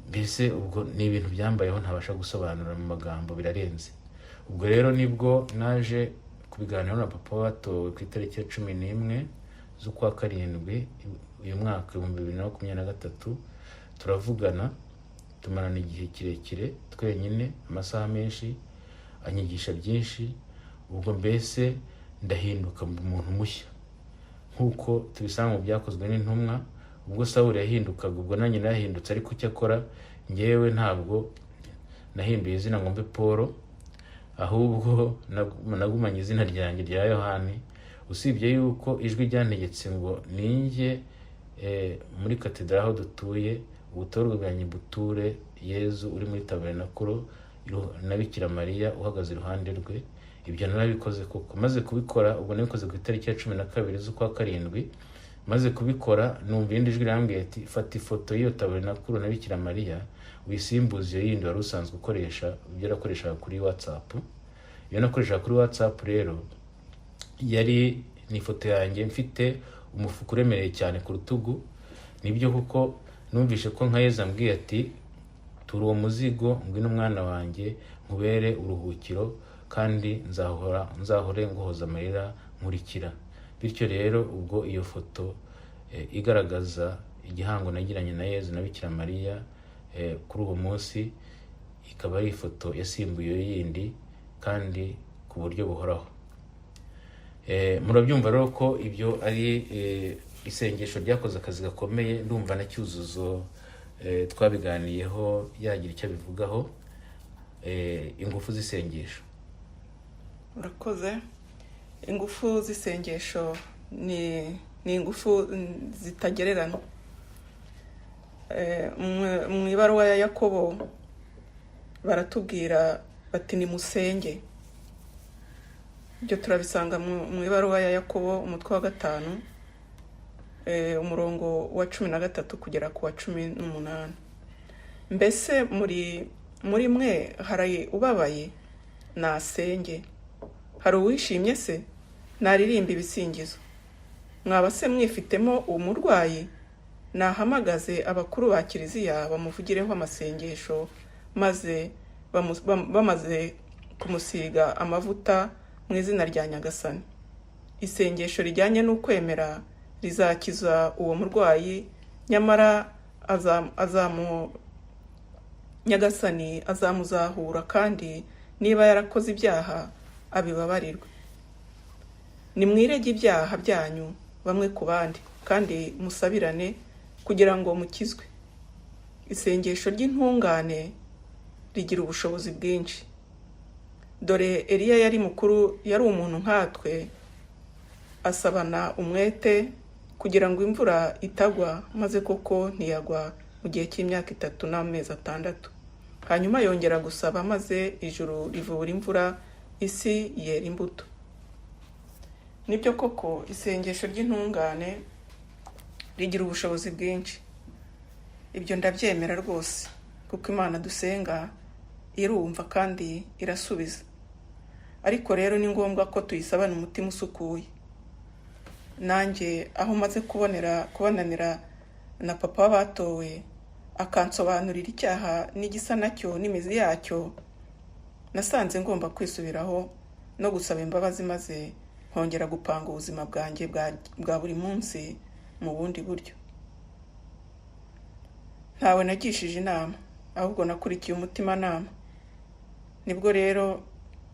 Mbese ubwo ni ibintu byambayeho ntabasha gusobanura mu magambo, birarenze. Ubwo rero nibwo naje kubiganiraho na papa watowe ku itariki ya 11 z'ukwa 7 uyu mwaka 2023, turavugana, tumarana igihe kirekire twenyine, amasaha menshi, anyigisha byinshi. Ubwo mbese ndahinduka umuntu mushya nk'uko tubisanga mu byakozwe n'intumwa. Ubwo Sawuli yahindukaga, ubwo nanjye narahindutse, ariko cyakora njyewe ntabwo nahinduye izina ngo mbe Paul, ahubwo nagumanye izina ryanjye rya Yohani, usibye yuko ijwi ryantegetse ngo ninjye muri katedrali aho dutuye, ubutorwe bwanjye buture Yezu uri muri tabernakulo na Bikira Mariya uhagaze iruhande rwe. Ibyo narabikoze koko. Maze kubikora, ubwo nabikoze ku itariki ya 12 z'ukwa 7, maze kubikora numva irindi jwi rirambwiye ati fata ifoto y'iyo tabernakulo na Bikira Mariya wisimbuze iyo yindi wari usanzwe ukoresha, ibyo nakoreshaga kuri WhatsApp. Iyo nakoreshaga kuri WhatsApp rero yari ni ifoto yanjye mfite umufuka uremereye cyane ku rutugu. Nibyo kuko numvishe ko nka Yezu ambwiye ati tura uwo muzigo, ngwino mwana wanjye nkubere uruhukiro, kandi nzahore nguhoza amarira nkurikira. Bityo rero ubwo iyo foto igaragaza igihango nagiranye na Yezu na Bikira Mariya kuri uwo munsi, ikaba ari ifoto yasimbuye iyo yindi kandi ku buryo buhoraho. Murabyumva rero ko ibyo ari isengesho ryakoze akazi gakomeye. Ndumva na Cyuzuzo twabiganiyeho yagira icyo abivugaho, ingufu z'isengesho. Urakoze. Ingufu z'isengesho ni ingufu zitagereranywa. Mu ibaruwa ya Yakobo baratubwira bati nimusenge. Ibyo turabisanga mu ibaruwa ya Yakobo umutwe wa 5, umurongo wa 13 kugera ku wa 18. Mbese muri mwe hari ubabaye? Nasenge. Hari uwishimye se? Naririmba ibisingizo. Mwaba se mwifitemo umurwayi? Nahamagaze abakuru ba kiliziya bamuvugireho amasengesho, maze bamaze kumusiga amavuta mu izina rya Nyagasani. Isengesho rijyanye n'ukwemera rizakiza uwo murwayi, nyamara Nyagasani azamuzahura, kandi niba yarakoze ibyaha abibabarirwe. Nimwirege ibyaha byanyu bamwe ku bandi, kandi musabirane kugira ngo mukizwe. Isengesho ry'intungane rigira ubushobozi bwinshi. Dore Eliya yari mukuru, yari umuntu nkatwe, asabana umwete kugira ngo imvura itagwa, maze koko ntiyagwa mu gihe cy'imyaka 3 n'amezi 6. Hanyuma yongera gusaba, maze ijuru rivura imvura, isi yera imbuto. Nibyo koko isengesho ry'intungane rigira ubushobozi bwinshi. Ibyo ndabyemera rwose, kuko Imana dusenga irumva kandi irasubiza. Ariko rero ni ngombwa ko tuyisabana umutima usukuye. Nanjye aho maze kubonanira na papa w'abatowe, akansobanurira icyaha n'igisa nacyo n'imizi yacyo, nasanze ngomba kwisubiraho no gusaba imbabazi, maze nkongera gupanga ubuzima bwanjye bwa buri munsi mu bundi buryo. Ntawe nagishije inama, ahubwo nakurikiye umutimanama. Nibwo rero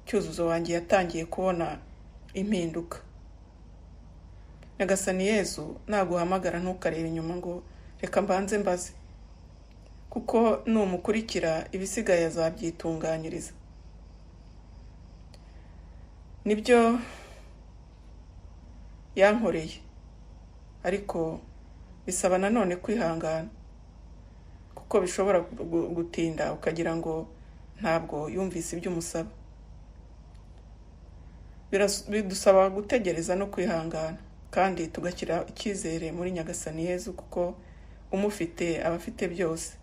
Cyuzuzo wanjye yatangiye kubona impinduka. Nyagasani Yezu naguhamagara ntukarebe inyuma ngo reka mbanze mbaze, kuko numukurikira ibisigaye azabyitunganyiriza. Nibyo yankoreye, ariko bisaba nanone kwihangana, kuko bishobora gutinda ukagira ngo ntabwo yumvise ibyo umusaba. Bidusaba gutegereza no kwihangana, kandi tugashyira icyizere muri Nyagasani Yezu, kuko umufite aba afite byose.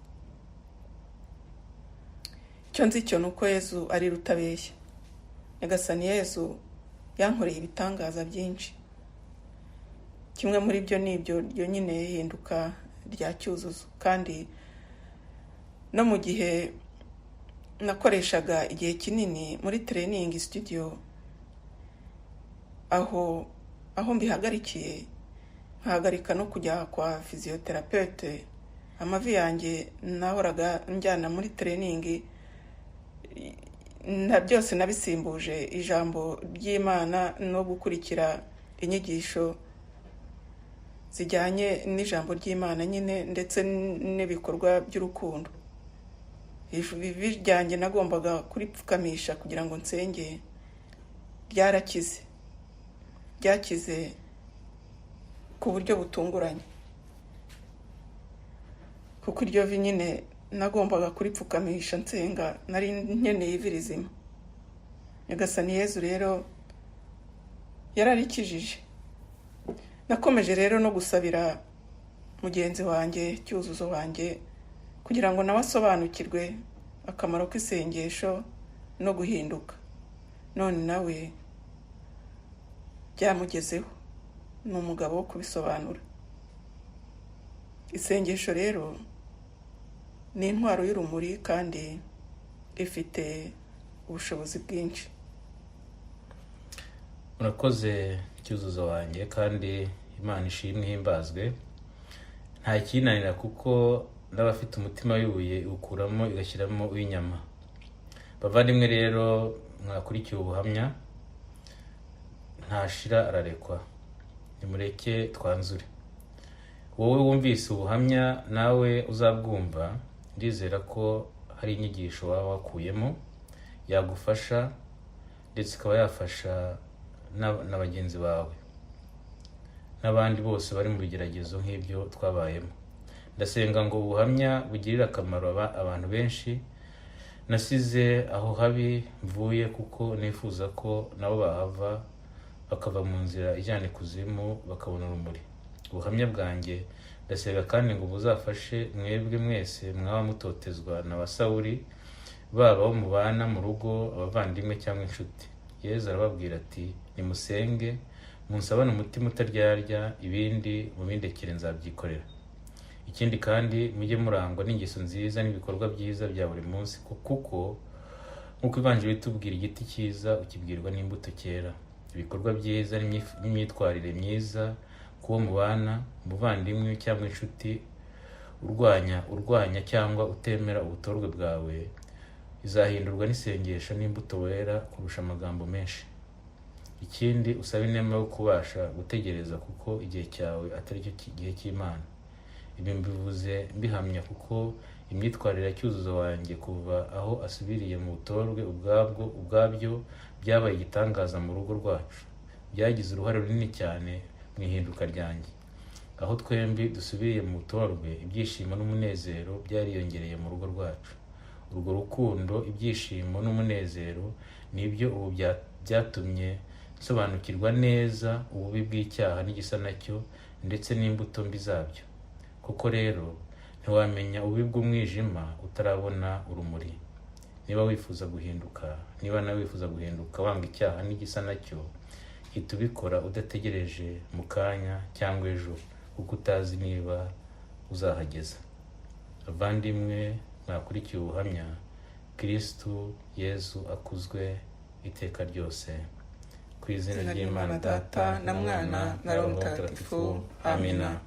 Icyo nzi cyo ni uko Yezu ari rutabeshya. Nyagasani Yezu yankoreye ibitangaza byinshi. Kimwe muri byo ni ibyo nyine hinduka rya Cyuzuzo. Kandi no mu gihe nakoreshaga igihe kinini muri training studio, aho mbihagarikiye, nkahagarika no kujya kwa physiotherapeutique, amavi yanjye nahoraga njyana muri training, na byose nabisimbuje ijambo ry'Imana no gukurikira inyigisho zijyanye n'ijambo ry'Imana nyine, ndetse n'ibikorwa by'urukundo. Ivi ryanjye nagombaga kuripfukamisha kugira ngo nsenge, ryarakize, ryakize ku buryo butunguranye, kuko iryo vi nyine nagombaga kuripfukamisha nsenga, nari nkeneye ivi rizima. Nyagasani Yezu rero yararikijije. Nakomeje rero no gusabira mugenzi wanjye Cyuzuzo wanjye, kugira ngo nawe asobanukirwe akamaro k'isengesho no guhinduka. None nawe byamugezeho, ni umugabo wo kubisobanura. Isengesho rero ni intwaro y'urumuri kandi ifite ubushobozi bwinshi. Murakoze Cyuzuzo wanjye, kandi Imana ishimwe ihimbazwe. Nta kinanira kuko n'abafite umutima w'ibuye ukuramo igashyiramo uw'inyama. Bavandimwe rero mwakurikiye ubuhamya, ntashira ararekwa, nimureke twanzure. Wowe wumvise ubuhamya nawe uzabwumva, ndizera ko hari inyigisho waba wakuyemo yagufasha, ndetse ikaba yafasha na bagenzi bawe n'abandi bose bari mu bigeragezo nk'ibyo twabayemo. Ndasenga ngo ubuhamya bugirire akamaro abantu benshi nasize aho habi mvuye, kuko nifuza ko nabo bahava bakava mu nzira ijyana ikuzimu bakabona urumuri. Ubuhamya bwanjye ndasenga kandi ngo buzafashe mwebwe mwese mwaba mutotezwa na ba Sawuli, baba abo mubana mu rugo, abavandimwe cyangwa inshuti. Yezu arababwira ati nimusenge munsabane umutima utaryarya, ibindi mubindekere nzabyikorera. Ikindi kandi mujye murangwa n'ingeso nziza n'ibikorwa byiza bya buri munsi, kuko nk'uko Ivanjiri itubwira, igiti cyiza ukibwirwa n'imbuto cyera. Ibikorwa byiza n'imyitwarire myiza kuwo mubana, umuvandimwe cyangwa inshuti urwanya cyangwa utemera ubutorwe bwawe, izahindurwa n'isengesho n'imbuto wera kurusha amagambo menshi. Ikindi usabe inema yo kubasha gutegereza, kuko igihe cyawe atari cyo gihe cy'Imana. Ibi mbivuze mbihamya, kuko imyitwarire ya Cyuzuzo wanjye kuva aho asubiriye mu butorwe ubwabyo byabaye igitangaza mu rugo rwacu. Byagize uruhare runini cyane mu ihinduka ryanjye. Aho twembi dusubiriye mu butorwe, ibyishimo n'umunezero byariyongereye mu rugo rwacu. Urwo rukundo, ibyishimo n'umunezero nibyo ubu byatumye nsobanukirwa neza ububi bw'icyaha n'igisa nacyo, ndetse n'imbuto mbi zabyo. Koko rero ntiwamenya ububi bw'umwijima utarabona urumuri. Niba wifuza guhinduka, niba nawe wifuza guhinduka wanga icyaha n'igisa nacyo, hita ubikora udategereje mu kanya cyangwa ejo, kuko utazi niba uzahageza. Abavandimwe mwakurikiye ubuhamya, Kristu Yezu akuzwe iteka ryose. Ku izina ry'Imana Data na Mwana na Roho Mutagatifu. Amina.